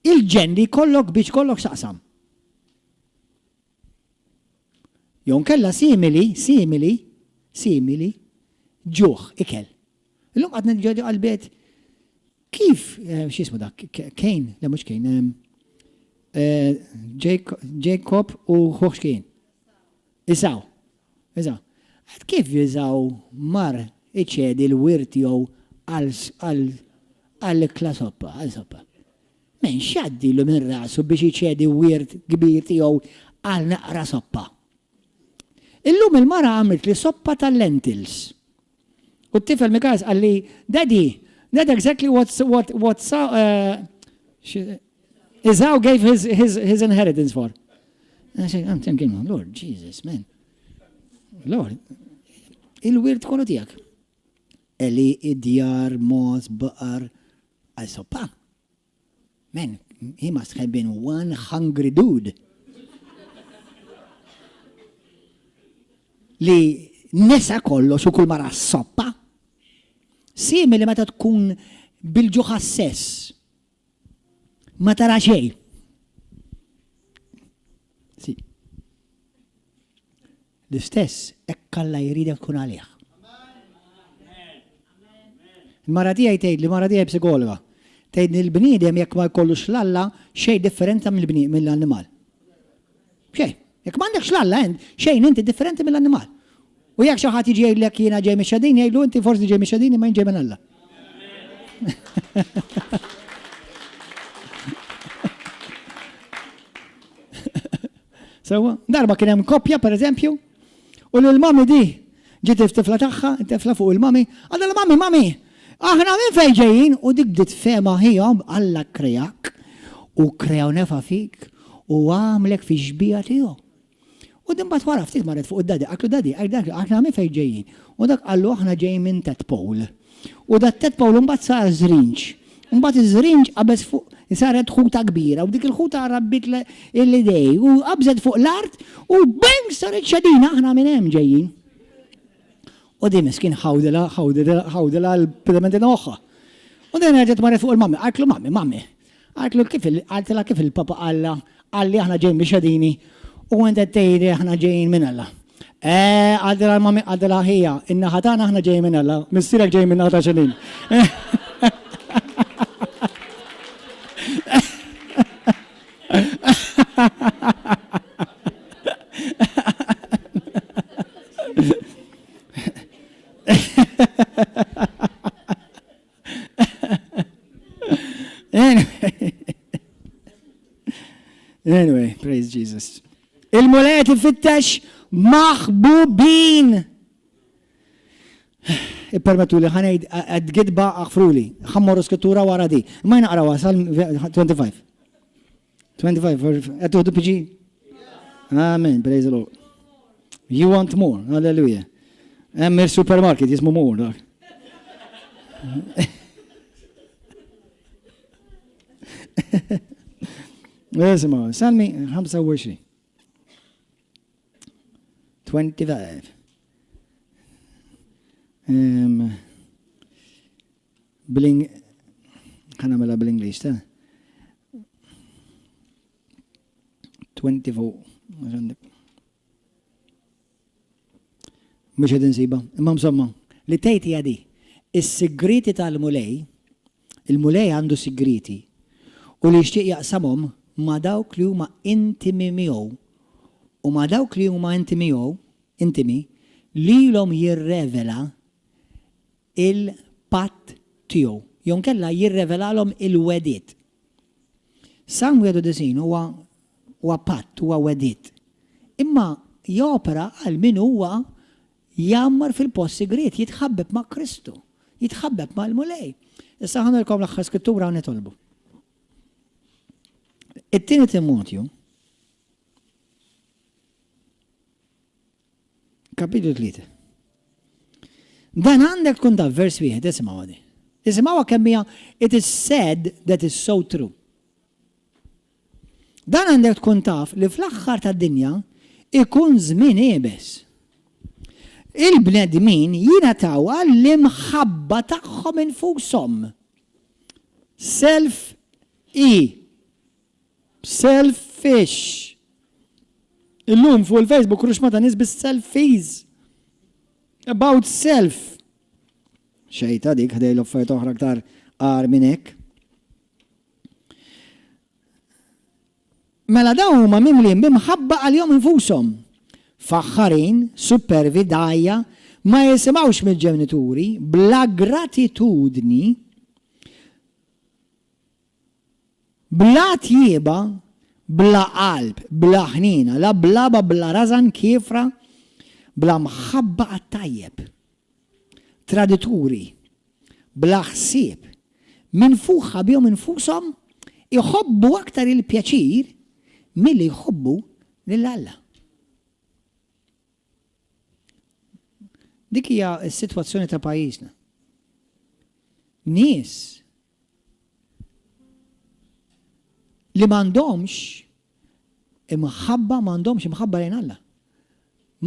il-ġenn li jkollok biex kollok x'taqsam. Jew inkella simili, simili, simili, ġuħ, ikel. Illum qgħadna ġo għall-belt kif, eh, x'jismu dak, Kane, le mhux Kane, eh, Jacob u ħuh x'kien? Isaw. Isaw. Għad kif Isaw mar iċedi l-wirt tiegħu għal ikla soppa, għal soppa. Men x'għaddilu minn rasu biex iċedi wirt kbir tiegħu għal naqra soppa? Illum il-mara għamlitli soppa tal-lentils. U t-tifel Mikas qalli, Daddy, that exactly what, what, what uh, Esau gave his, his, his inheritance for. I said, I'm thinking, Lord Jesus, man. Lord, il-wirt kollu tiegħek. Eli, id-djar, mos, baqar, għal soppa. Man, he must have been one hungry dude. Li nesa kollox u kull mara soppa. Simili meta tkun bil-ġuħ għas-sess. Ma tara xejn. Si. L-istess hekk Alla jridek tkun għalih. Il-mara tiegħi tgħid li mara tiegħi psikologa. Tgħid li l-bniedem jekk ma jkollux l-Alla xejn differenza mill-annimal. Xejn. Jekk m'għandekx l-Alla int, xejn inti differenti mill-annimal. U jekk xi ħadd jiġi jgħidlek jiena ġej mix-xadin, jgħidlu inti forsi ġej mix-xadin imma jien ġej minn Alla. Sewwa, darba kien hemm koppja pereżempju, u lil mami di ġiet it-tifla tagħha, tifla fuq il-mami, għadha mami, mami, aħna minn fejn ġejjin? U dik bdiet fehma ħihom Alla kreak u krea u nefa fik u għamlek fi xbieha tiegħu. U din mbagħad wara ftit marret fuq id-dadi, qaltlu dadi, aħna minn fejn ġejjin? U dak qallu aħna ġejjin minn tadpole. U dat tadpole mbagħad sar żrinġ. Mbagħad iż-żrinġ qabeż fuq, saret ħuta kbira u dik il-ħuta rabbiet l-idej u qabżet fuq l-art u bang saret xedina aħna minn hemm ġejjin. U di miskin ħawdilha, ħawdilha, ħawdilha l-pedamenti ta' moħħha. U din reġgħet marret fuq il-mami, qaltlu mami, mami. Qaltlu kif qaltilha kif il-papa qalla, qalli aħna ġejjin mix-xedini u int qed tgħidli aħna ġejjin minn Alla. Eh, qaltilha l-mami, qaltilha ħija, in-naħa tagħna aħna ġejjin minn Alla, missierek ġej minn naħa ta' xedin. Anyway, praise Jesus. Il-Mulej qed ifittex maħbubin. Ippermettu li ħanejd għed gidba aħfruli. Ħammorru skrittura wara di. Ma naqraw Salm 25. 25, qed tuħdu PG? Amen, praise the Lord. You want more, hallelujah. Hemm il-supermarket jismu more dak. Isma, Salmi 25. 25. Um, Bl-Ing ħa nagħmilha bl-Ingliż ta' 24 Mhux qed insiba, imma insomma, li tgħid hija di. Is-sigrieti tal-Mulej, il-Mulej għandu sigrieti u li jixtieq jaqsamhom ma' dawk li huma intimi miegħu u ma' dawk li huma intimi miegħu, intimi, lilhom jirrevela il-patt tiegħu, jew inkella jirrevelalhom il-wegħdiet. Salm 91 huwa huwa patt, huwa wegħdiet. Imma jopera għal min huwa jgħammar fil-post sigriet, jitħabbeb ma' Kristu, jitħabbeb mal-Mulej. Issa ħa nurkom l-aħħar skrittura u nitolbu. It-tieni Timotju, kapitlu 3. Dan għandek tkun taf vers wieħed, isimgħu għadi. Isimgħuha kemm hija it is said that is so true. Dan għandek tkun taf li fl-aħħar tad-dinja ikun żmien iebes. Il-bnedmin jingħataw għall-imħabba tagħhom infushom. Self i. Selfish. Illum fuq il-Facebook ruxma ta' nies bis-selfies. About self. Xejn ta' dik ħdej l-offerta oħra aktar agħar minn hekk. Mela dawn huma mimlijin bi mħabba għalihom infushom, faħħarin, supervi, dgħajja, ma jisimgħux mill-ġenituri, bla gratitudni, bla tjieba, bla qalb, bla ħniena, lablaba, bla rażan, kiefra, bla mħabba għat-tajjeb. Tradituri, bla ħsieb, minfuħa bihom infushom, iħobbu aktar il-pjaċir milli jħobbu lil Alla. Dik hija s-sitwazzjoni ta' pajjiżna. Nies li m'għandhomx imħabba m'għandhomx imħabba lejn Alla.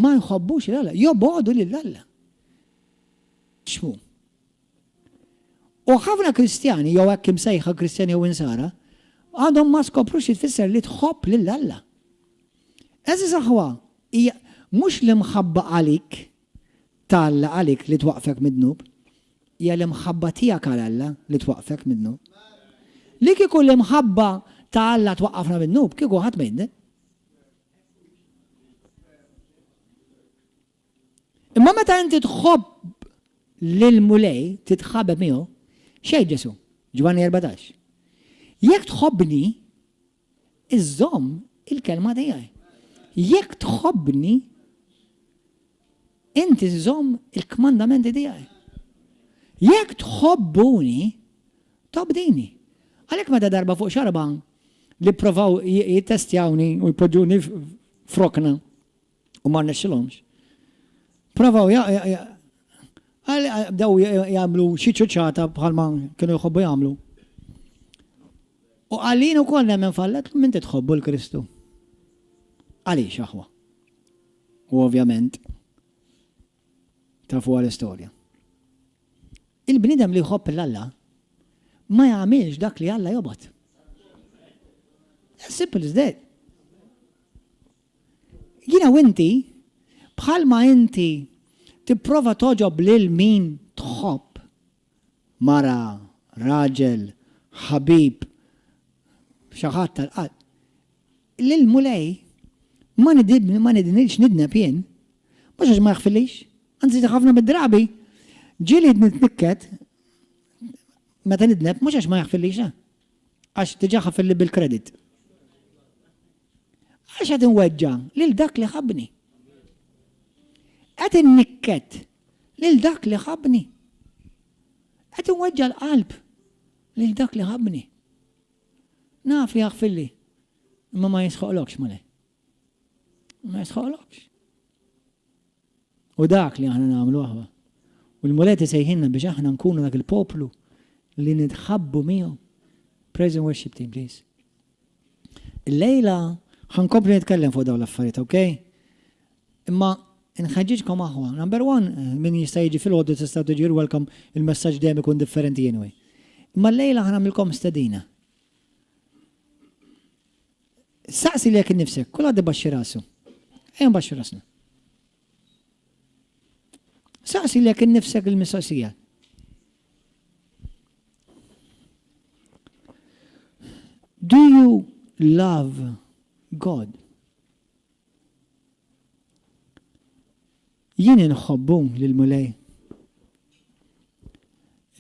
Ma jħobbux lil Alla, jobogħdu lil Alla. Xmu. U ħafna Kristjani, jew hekk imsejħa Kristjani jew Insara, għadhom ma skoprux xi tfisser li tħobb lil Alla. Għeżież aħwa, hija mhux l-imħabba għalik ta' Alla għalik li twaqqfek mid-dnub, hija l-imħabba tiegħek għal Alla li twaqqfek mid-dnub. Li kieku l-imħabba ta' Alla twaqqafna mid-dnub, kieku ħadd ma jidneb. Imma meta inti tħobb lill-Mulej, titħabeb miegħu, xejn Ġesu, Ġwanni 14. Jekk tħobbni, iżżomm il-kelma tiegħi. Jekk tħobbni, inti żżomm il-kmandamenti tiegħi. Jekk tħobbuni, tobdini. Għalhekk meta darba fuq xarba li pprovaw jittestjawni u jpoġġuni f'rokna u ma rnexxilhomx. Provaw bdew jagħmlu xi ċuċata bħalma kienu jħobbu jagħmlu. U qalin ukoll nemmen fallet minn titħobbu l-Kristu. Għaliex aħwa? U ovvjament tafu l-istorja. Il-bniedem li jħobb 'l Alla ma jagħmilx dak li Alla jobgħod. As simple as that. Jiena u inti, bħalma inti tipprova togħġob lil min tħobb, mara, raġel, ħabib, xi ħadd tal-qalb, Lill-Mulej ma ma nidnilx nidneb jien, mhux għax ma jaħfirlix, anzi ħafna mid-drabi ġieli nitnikket meta nidneb mhux għax ma jaħfirlix, eh, għax diġà ħafirli bil-credit. Għax qed inweġġa' lil dak li ħabbni. Qed innikket lil dak li ħabbni. Qed inweġġa' l-qalb lil dak li ħabbni. Naf li jaħfirli, imma ma jisħoqlokx Mulej. Ma jisħoqlokx. U dak li aħna nagħmlu aħwa. U l-Mulej tisejħilna biex aħna nkunu dak il-poplu li nitħabbu miegħu. Praise and worship team, please. Illejla ħankompli nitkellem fuq dawn l-affarijiet, okay? Imma nħeġġiġkom aħwa. Number one, min jista' jiġi fil-għodu tista' tiġi welcome, il-messaġġ dejjem ikun differenti anyway. Imma llejla ħa nagħmilkom stedina. Saqsi lilek innifsek, kulħadd ibaxxi rasu. Ejja nbaxxu rasna. Saqsi lilek innifsek il-mistoqsija. Do you love God? Jien inħobbu lill-Mulej.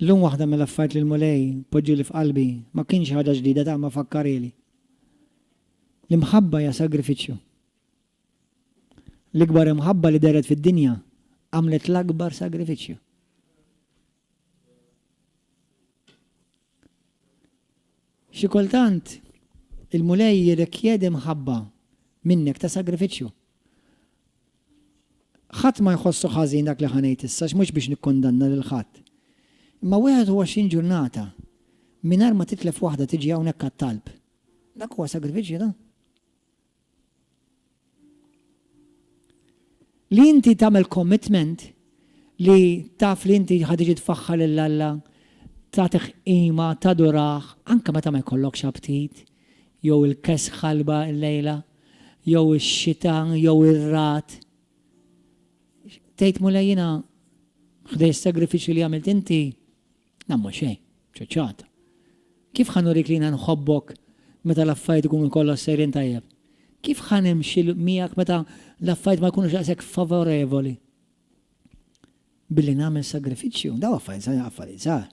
Illum waħda mill-affarijiet li l-Mulej poġġieli f'qalbi ma kienx ħaġa ġdida ta' ma fakkarhieli. L-imħabba hija sagrifiċċju. L-ikbar imħabba li dehret fid-dinja għamlet l-akbar sagrifiċċju. Xi kultant il-Mulej jirrikjedi mħabba minnek ta' sagrifiċċju. Ħadd ma jħossu ħażin dak li ħa ngħid issa għax mhux biex nikkundanna lil ħadd. Imma 21 ġurnata mingħajr ma titlef waħda tiġi hawnhekk għat-talb. Dak huwa sagrifiċċju ta'. Li inti tagħmel commitment li taf li inti ħa tiġi tfaħħar lil Alla, tagħtih qima, tadurah, anke meta ma jkollokx aptit, jew il-kesħa l-lejla, jew ix-xita, jew ir-ragħad. Tgħid Mulej jiena ħdej is-sagrifiċċju li għamilt inti, Nagħmlu xejn, ċuċċata. Kif ħa nurik li jiena nħobbok meta l-affarijiet ikunu kollha sejrin tajjeb? Kif ħa nimxi miegħek meta l-affarijiet ma jkunux daqshekk favorevoli? Billi nagħmel sagrifiċċju, daw affarijiet affarijiet żgħar,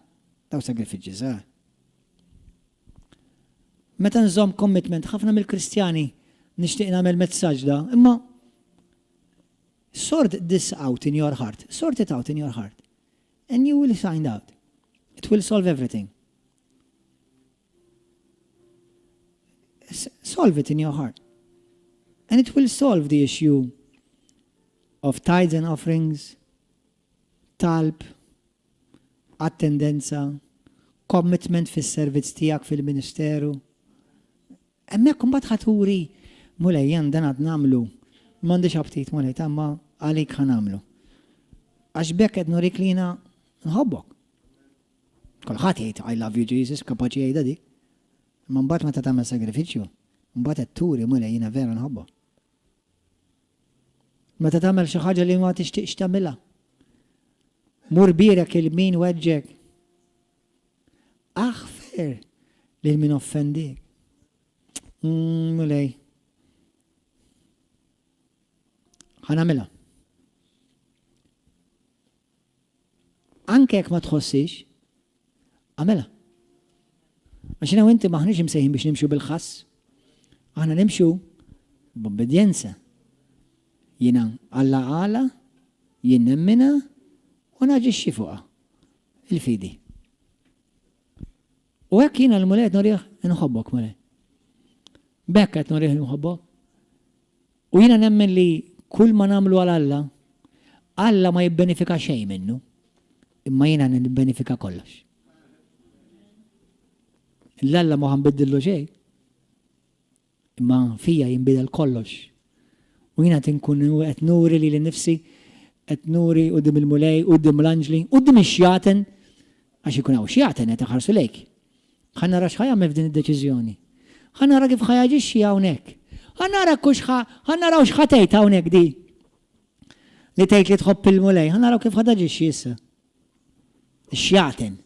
daw sagrifiċċji żgħar. Meta nżomm commitment, ħafna mill-Kristjani nixtieq nagħmel messaġġ da, imma sort this out in your heart, sort it out in your heart. And you will find out. It will solve everything. Solve it in your heart. And it will solve the issue of tithes and offerings, talb, attendenza, commitment fis-servizz tiegħek fil-ministeru. Hemmhekk imbagħad ħa turi, Mulej, jien dan għad nagħmlu, m'għandix aptit, Mulej, ta' imma għalik ħa nagħmlu. Għax b'hekk qed nurik li jiena nħobbok. Kulħadd jgħid I love you Jesus, kapaċi jgħidha dik. Imma mbagħad meta tagħmel sagrifiċċju, mbagħad qed turi Mulej jiena vera nħobbok. Meta tagħmel xi ħaġa li ma tixtieqx tagħmilha. Mur bierek il min weġġek. Aħfer lil min offendiek. Mm, Mulej. Ħa nagħmilha. Anke jekk ma tħossix, għamilha. Għax jiena u inti maħniex imsejħin biex nimxu bil-ħass. Aħna nimxu b'obbedjenza. Jiena Alla għala, jien nemmina u naġixxi fuqha. Il-fidi. U hekk jiena l-Mulej qed nurih inħobbok, Mulej. B'hekk qed nurih inħobbok. U jiena nemmen li kull ma nagħmlu għal Alla, Alla ma jibbenifika xejn minnu, imma jiena nibbenifika kollox. L-Alla ma ħanbiddillu xejn. Imma fija jinbidel kollox. U jiena qed inkun qed nuri lili nnifsi, qed nuri quddiem il-Mulej, quddiem l-anġli, quddiem ix-xjaten, għax ikun hawn xjaten qed iħarsu lejk. Ħa nara x'ħa jagħmel f'din id-deċiżjoni. Ħa nara kif ħa jaġixxi hawnhekk. Ħa nara kux ħa, ħa naraw x'ħa tgħid hawnhekk di. Li tgħid li tħobb il-Mulej, ħa naraw kif ħa taġixxi issa. Ix-xjaten.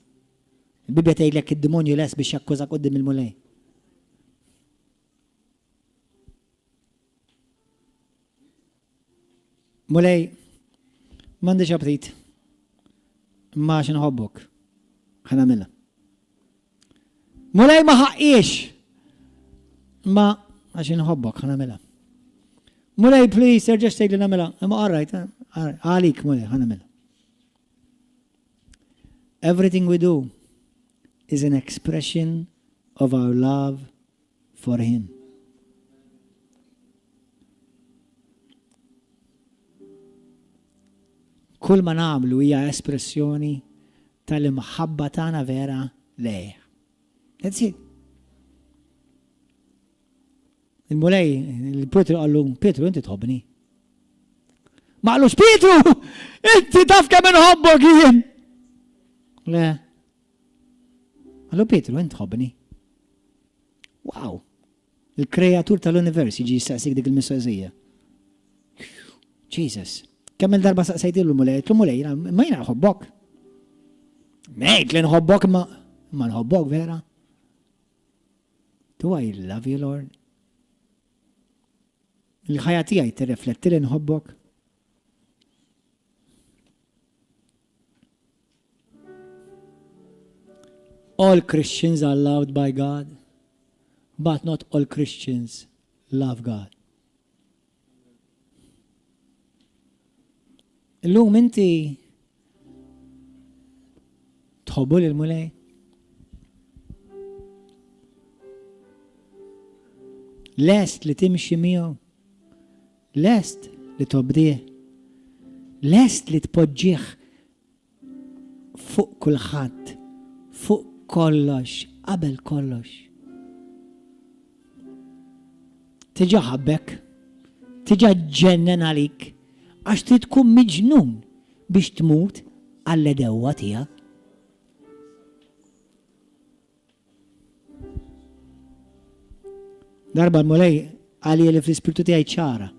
Il-Bibbja tgħidlek id-demonju lest biex jakkużak quddiem il-Mulej. Mulej, m'għandix aptit, imma għax inħobbok, ħa nagħmilha. Mulej ma ħaqqiex, imma għax inħobbok ħa nagħmilha. Mulej, please, terġax tgħidli nagħmilha, imma all right, eh, għalik mulej ħa nagħmilha. Everything we do is an expression of our love for him. Kull ma nagħmlu hija espressjoni tal-imħabba tagħna vera lejh. That's it. Il-Mulej, il-Pietru qallu, Pietru, inti tħobbni. Ma qallux, Pietru, inti taf kemm inħobbok jien. Le. Qallu, Pietru, int tħobbni. Wow! Il-kreatur tal-univers jiġi jistaqsik dik il-mistoqsija. Jesus. Kemm il-darba saqsejtilu l-Mulej, l-Mulej, ma jiena nħobbok. Ngħid li nħobbok ma ma nħobbok vera. Do I love you, Lord? Il-ħajja tiegħi tirrifletti li nħobbok? All Christians are loved by God, but not all Christians love God. Illum inti tħobbu lil Mulej? Lest li timxi miegħu? Lest li tobdih? Lest li tpoġġih fuq kulħadd, fuq kollox, qabel kollox. Tiġa ħabbek, tiġa ġġennen għalik, għax trid tkun miġnun biex tmut għall-edewwa tiegħek. Darba l-Mulej għalli li fl-ispirtu tiegħi ċara.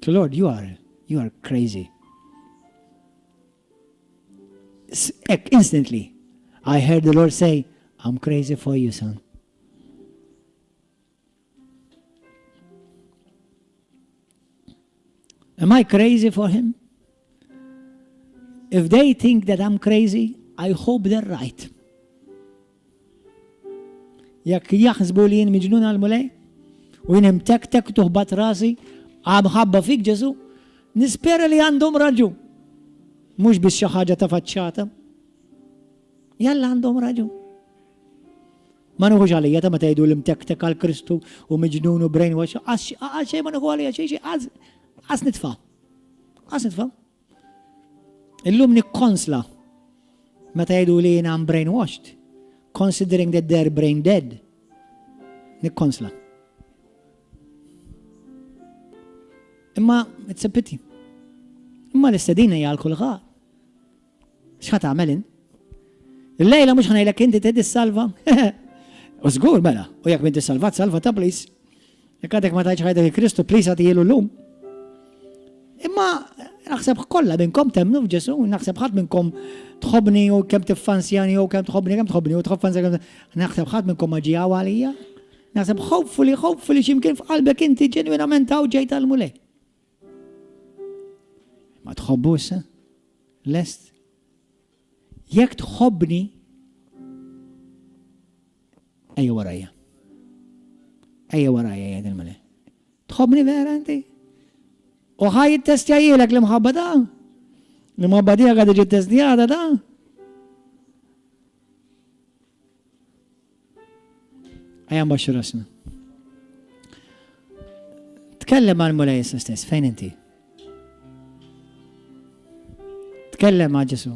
Lord, you are, you are crazy. Ek, instantly, I heard the Lord say, I'm crazy for you, son. Am I crazy for him? If they think that I'm crazy, I hope they're right. Jekk jaħsbu li jien miġnun għall-Mulej, u jien imtektek tuħbat rasi għamħabba fik Ġesu, nispera li għandhom raġun. Mhux biss xi ħaġa ta' faċċata. Jalla għandhom raġun. Ma nuħux għalija ta' meta jgħidu li mtektek għal Kristu u miġnun u brainwash, għax xejn ma nuħu għalija xejn xejn għas nitfa'. Għas nitfa'. Illum nikkonsla meta jgħidu li jiena I'm brainwashed, considering that they're brain dead. Nikkonsla. Imma it's a pity. Imma l-istedina hija għal kulħadd. X'ħa tagħmel int? Illejla mhux ħanejlek inti trid issalva. U żgur mela, u jekk m'inti salvat, salva ta' please. Jekk għadek ma tajtx ħajtek Kristu, please għatijielu llum. Imma naħseb kollha minnkom temmnu f'Ġesu, naħseb ħadd minnkom tħobbni u kemm tiffansjani u kemm tħobbni, kemm tħobbni u tħobb naħseb ħadd minnkom ma ġie għalija. Naħseb hopefully, hopefully x'imkien f'qalbek inti ġenwinament hawn ġejt għall-Mulej. Ma tħobbu issa? Lest? Jekk tħobbni, ejja warajja. Ejja warajja jgħid il-Mulej. Tħobbni vera inti? U ħaj jittestjajilek l-imħabba ta' l-imħabba tiegħek għad tiġi ttestjata ta' Ejja nbaxxu rasna. Tkellem għal Mulej issa stess, fejn inti? Tkellem għal Ġesu.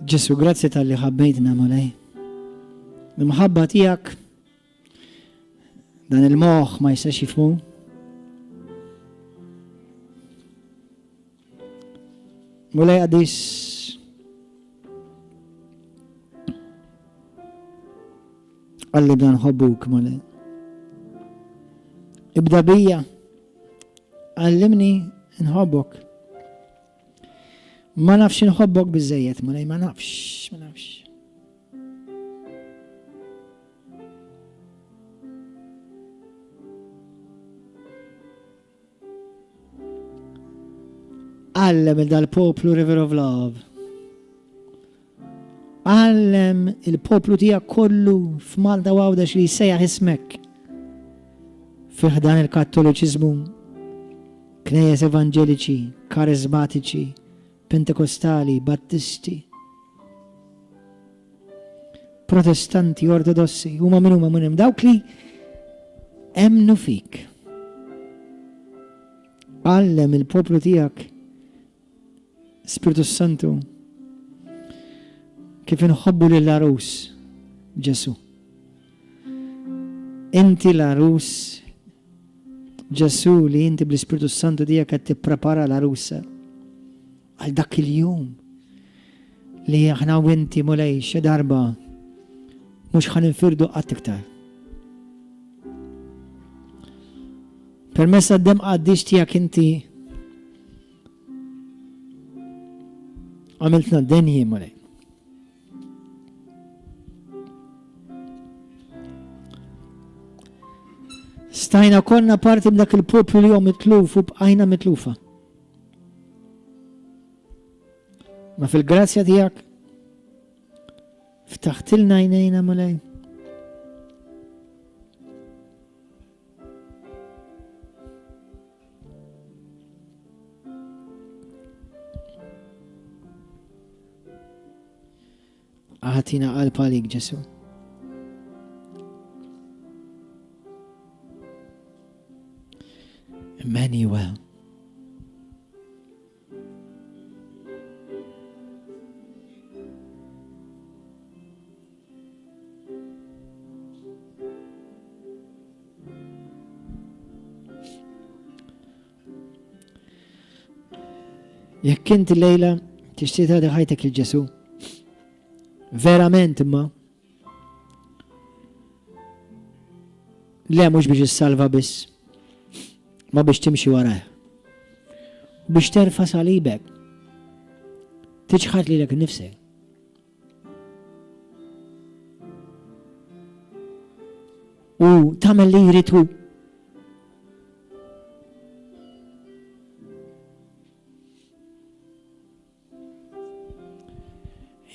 Ġesu, grazzi tal-li ħabbejtna Mulej. L-imħabba tiegħek dan il-moħħ ma jistax jifhmu. Mulej qaddis Għallimna nħobbuk, Mulej. Ibda bija, għallimni nħobbok. Ma nafx nħobbok biżejjed, Mulej, ma nafx, ma nafx. Għallem il dal-poplu River of Love. Għallem il-poplu tiegħek kollu f'Malta u Għawdex li jsejjaħ ismek. Fi ħdan il-Kattoliċiżmu, knejjes evanġeliċi, karizmatiċi, Pentekostali, Battisti, Protestanti, Ortodossi, huma min huma min dawk li emmnu fik. Għallem il-poplu tiegħek Spiritu Santu kif inħobbu lil għarus Ġesu. Inti l-għarus Ġesu li inti bl-Ispirtu Santu tiegħek qed tipprepara l-għarusa għal dak il-jum li aħna u inti Mulej xi darba mhux ħa ninfirdu qatt iktar. Permezz tad-demm qaddis tiegħek inti għamiltna denji Mulej. Stajna konna parti minn dak il-poplu li jom mitluf u bqajna mitlufa. Ma fil-grazzja tiegħek ftaħtilna għajnejna mulej. Agħtina qalb għalik, Ġesù. Emmanuel. Jekk inti lejla tixtieq tagħti ħajtek lil Ġesù, verament imma le mhux biex issalva biss, ma biex timxi warajh. Biex terfa' salibek. Tiċħad lilek nifsek. U tagħmel li jrid hu.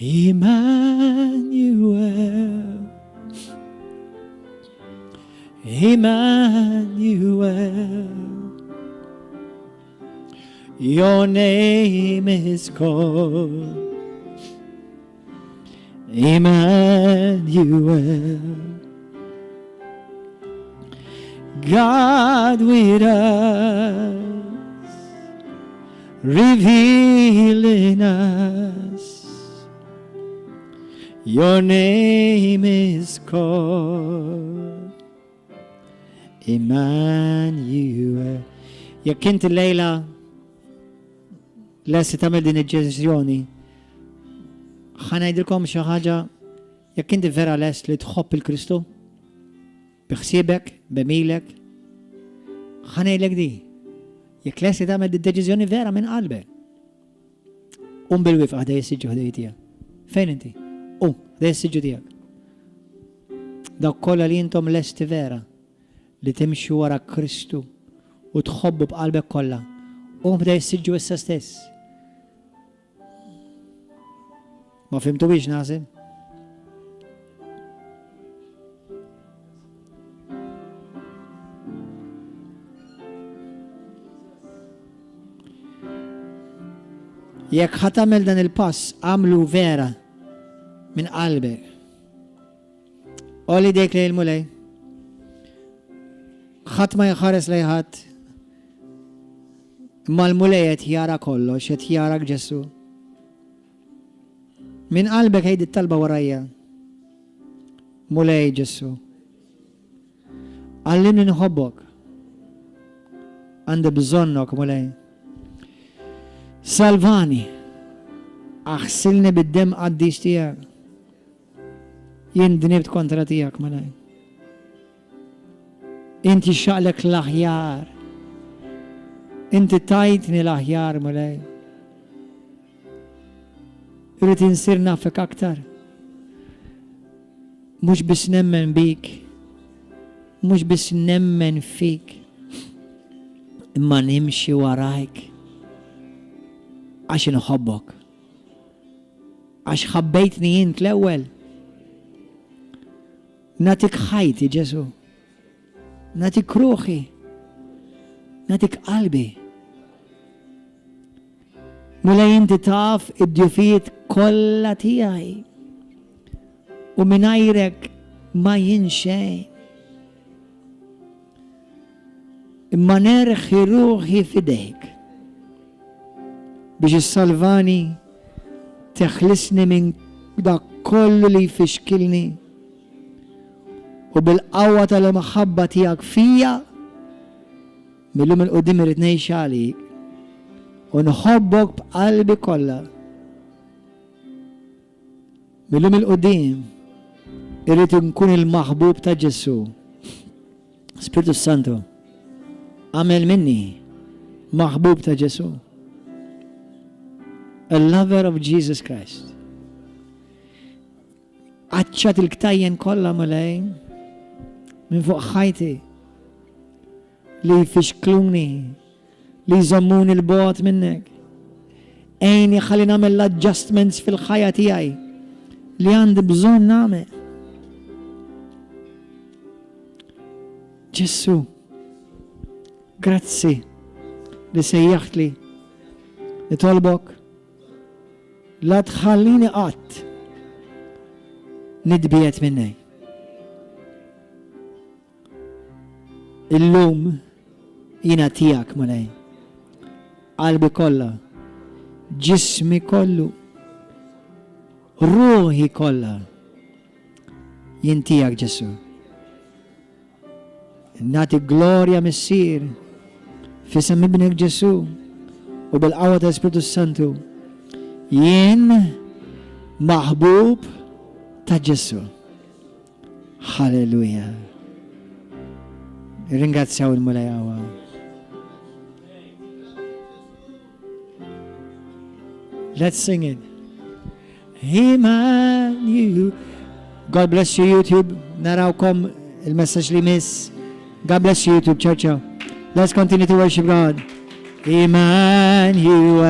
Emmanuel, Emmanuel, your name is called Emmanuel. God with us, revealing us. Your name is called Emmanuel. Jekk inti lejla lesti tagħmel din id-deċiżjoni, ħa ngħidilkom xi ħaġa jekk inti vera lest li tħobb il-Kristu, bi ħsiebek, b'għemilek, ħa ngħidlek di. Jekk lest li tagħmel id-deċiżjoni vera minn qalbek. Qum bil-wifqa ħdej is-siġġu ħdej tiegħek. Fejn inti? Qum, ħdej is-siġġu tiegħek. Dawk kollha li intom lesti vera li timxu wara Kristu u tħobbu b'qalbek kollha, qum ħdej is-siġġu issa stess. Ma fimtu biex naħseb? Jekk ħa tagħmel dan il-pass, għamlu vera minn qalbek. Oli dejk lejn il-Mulej. Ħadd ma jħares lejn ħadd. Imma l-Mulej qed jara kollox, qed jarak Ġesu. Minn qalbek għid it-talba warajja. Mulej Ġesu. Għallimni nħobbok. Għandi bżonnok, Mulej. Salvani. Aħsilni bid-demm qaddis tiegħek. Jien dnibt kontra tiegħek, Mulej. Inti xaqlek l-aħjar. Inti tajtni l-aħjar, Mulej. Irrid insir nafek aktar. Mhux biss nemmen bik, mhux biss nemmen fik, imma nimxi warajk għax inħobbok. Għax ħabbejtni int l-ewwel. Nagħtik ħajti Ġesù. Nagħtik ruħi. Nagħtik qalbi. Mulej inti taf id-djufijiet kollha tiegħi. U mingħajrek ma jien xejn. Imma nerħi ruħi f'idejk biex issalvani teħlisni minn dak kollu li jfixkilni u bil-qawwa tal-imħabba tiegħek fija Mil-lum 'il quddiem irrid ngħix għalik u nħobbok b'qalbi kollha. Mil-lum 'il quddiem irrid inkun il-maħbub ta' Ġesù. Spirtu Santu, għamel minni maħbub ta' Ġesù. A lover of Jesus Christ. Qaċċat il-ktajjen kollha Mulej minn fuq ħajti li jfixkluni, li jżommuni 'l bogħod minnek. Għinni ħalli nagħmel l-adjustments fil-ħajja tiegħi li għandi bżonn nagħmel. Ġesù, grazzi li sejjaħtli nitolbok La tħallini qatt. Nitbiegħed minnek. Illum jiena tiegħek Mulej. Qalbi kollha, ġismi kollu, ruħi kollha. Jien tiegħek Ġesu. Nagħti glorja Missier f'isem ibnek Ġesu u bil-qawwa tal-Ispirtu Santu. Jien maħbub ta' Ġesu. Halleluja. Ringrazzjaw il-Mulej Let's sing it. Emmanuel. God bless you YouTube. Narawkom il-messaġġ li miss. God bless you YouTube. Ciao ciao. Let's continue to worship God. Emmanuel.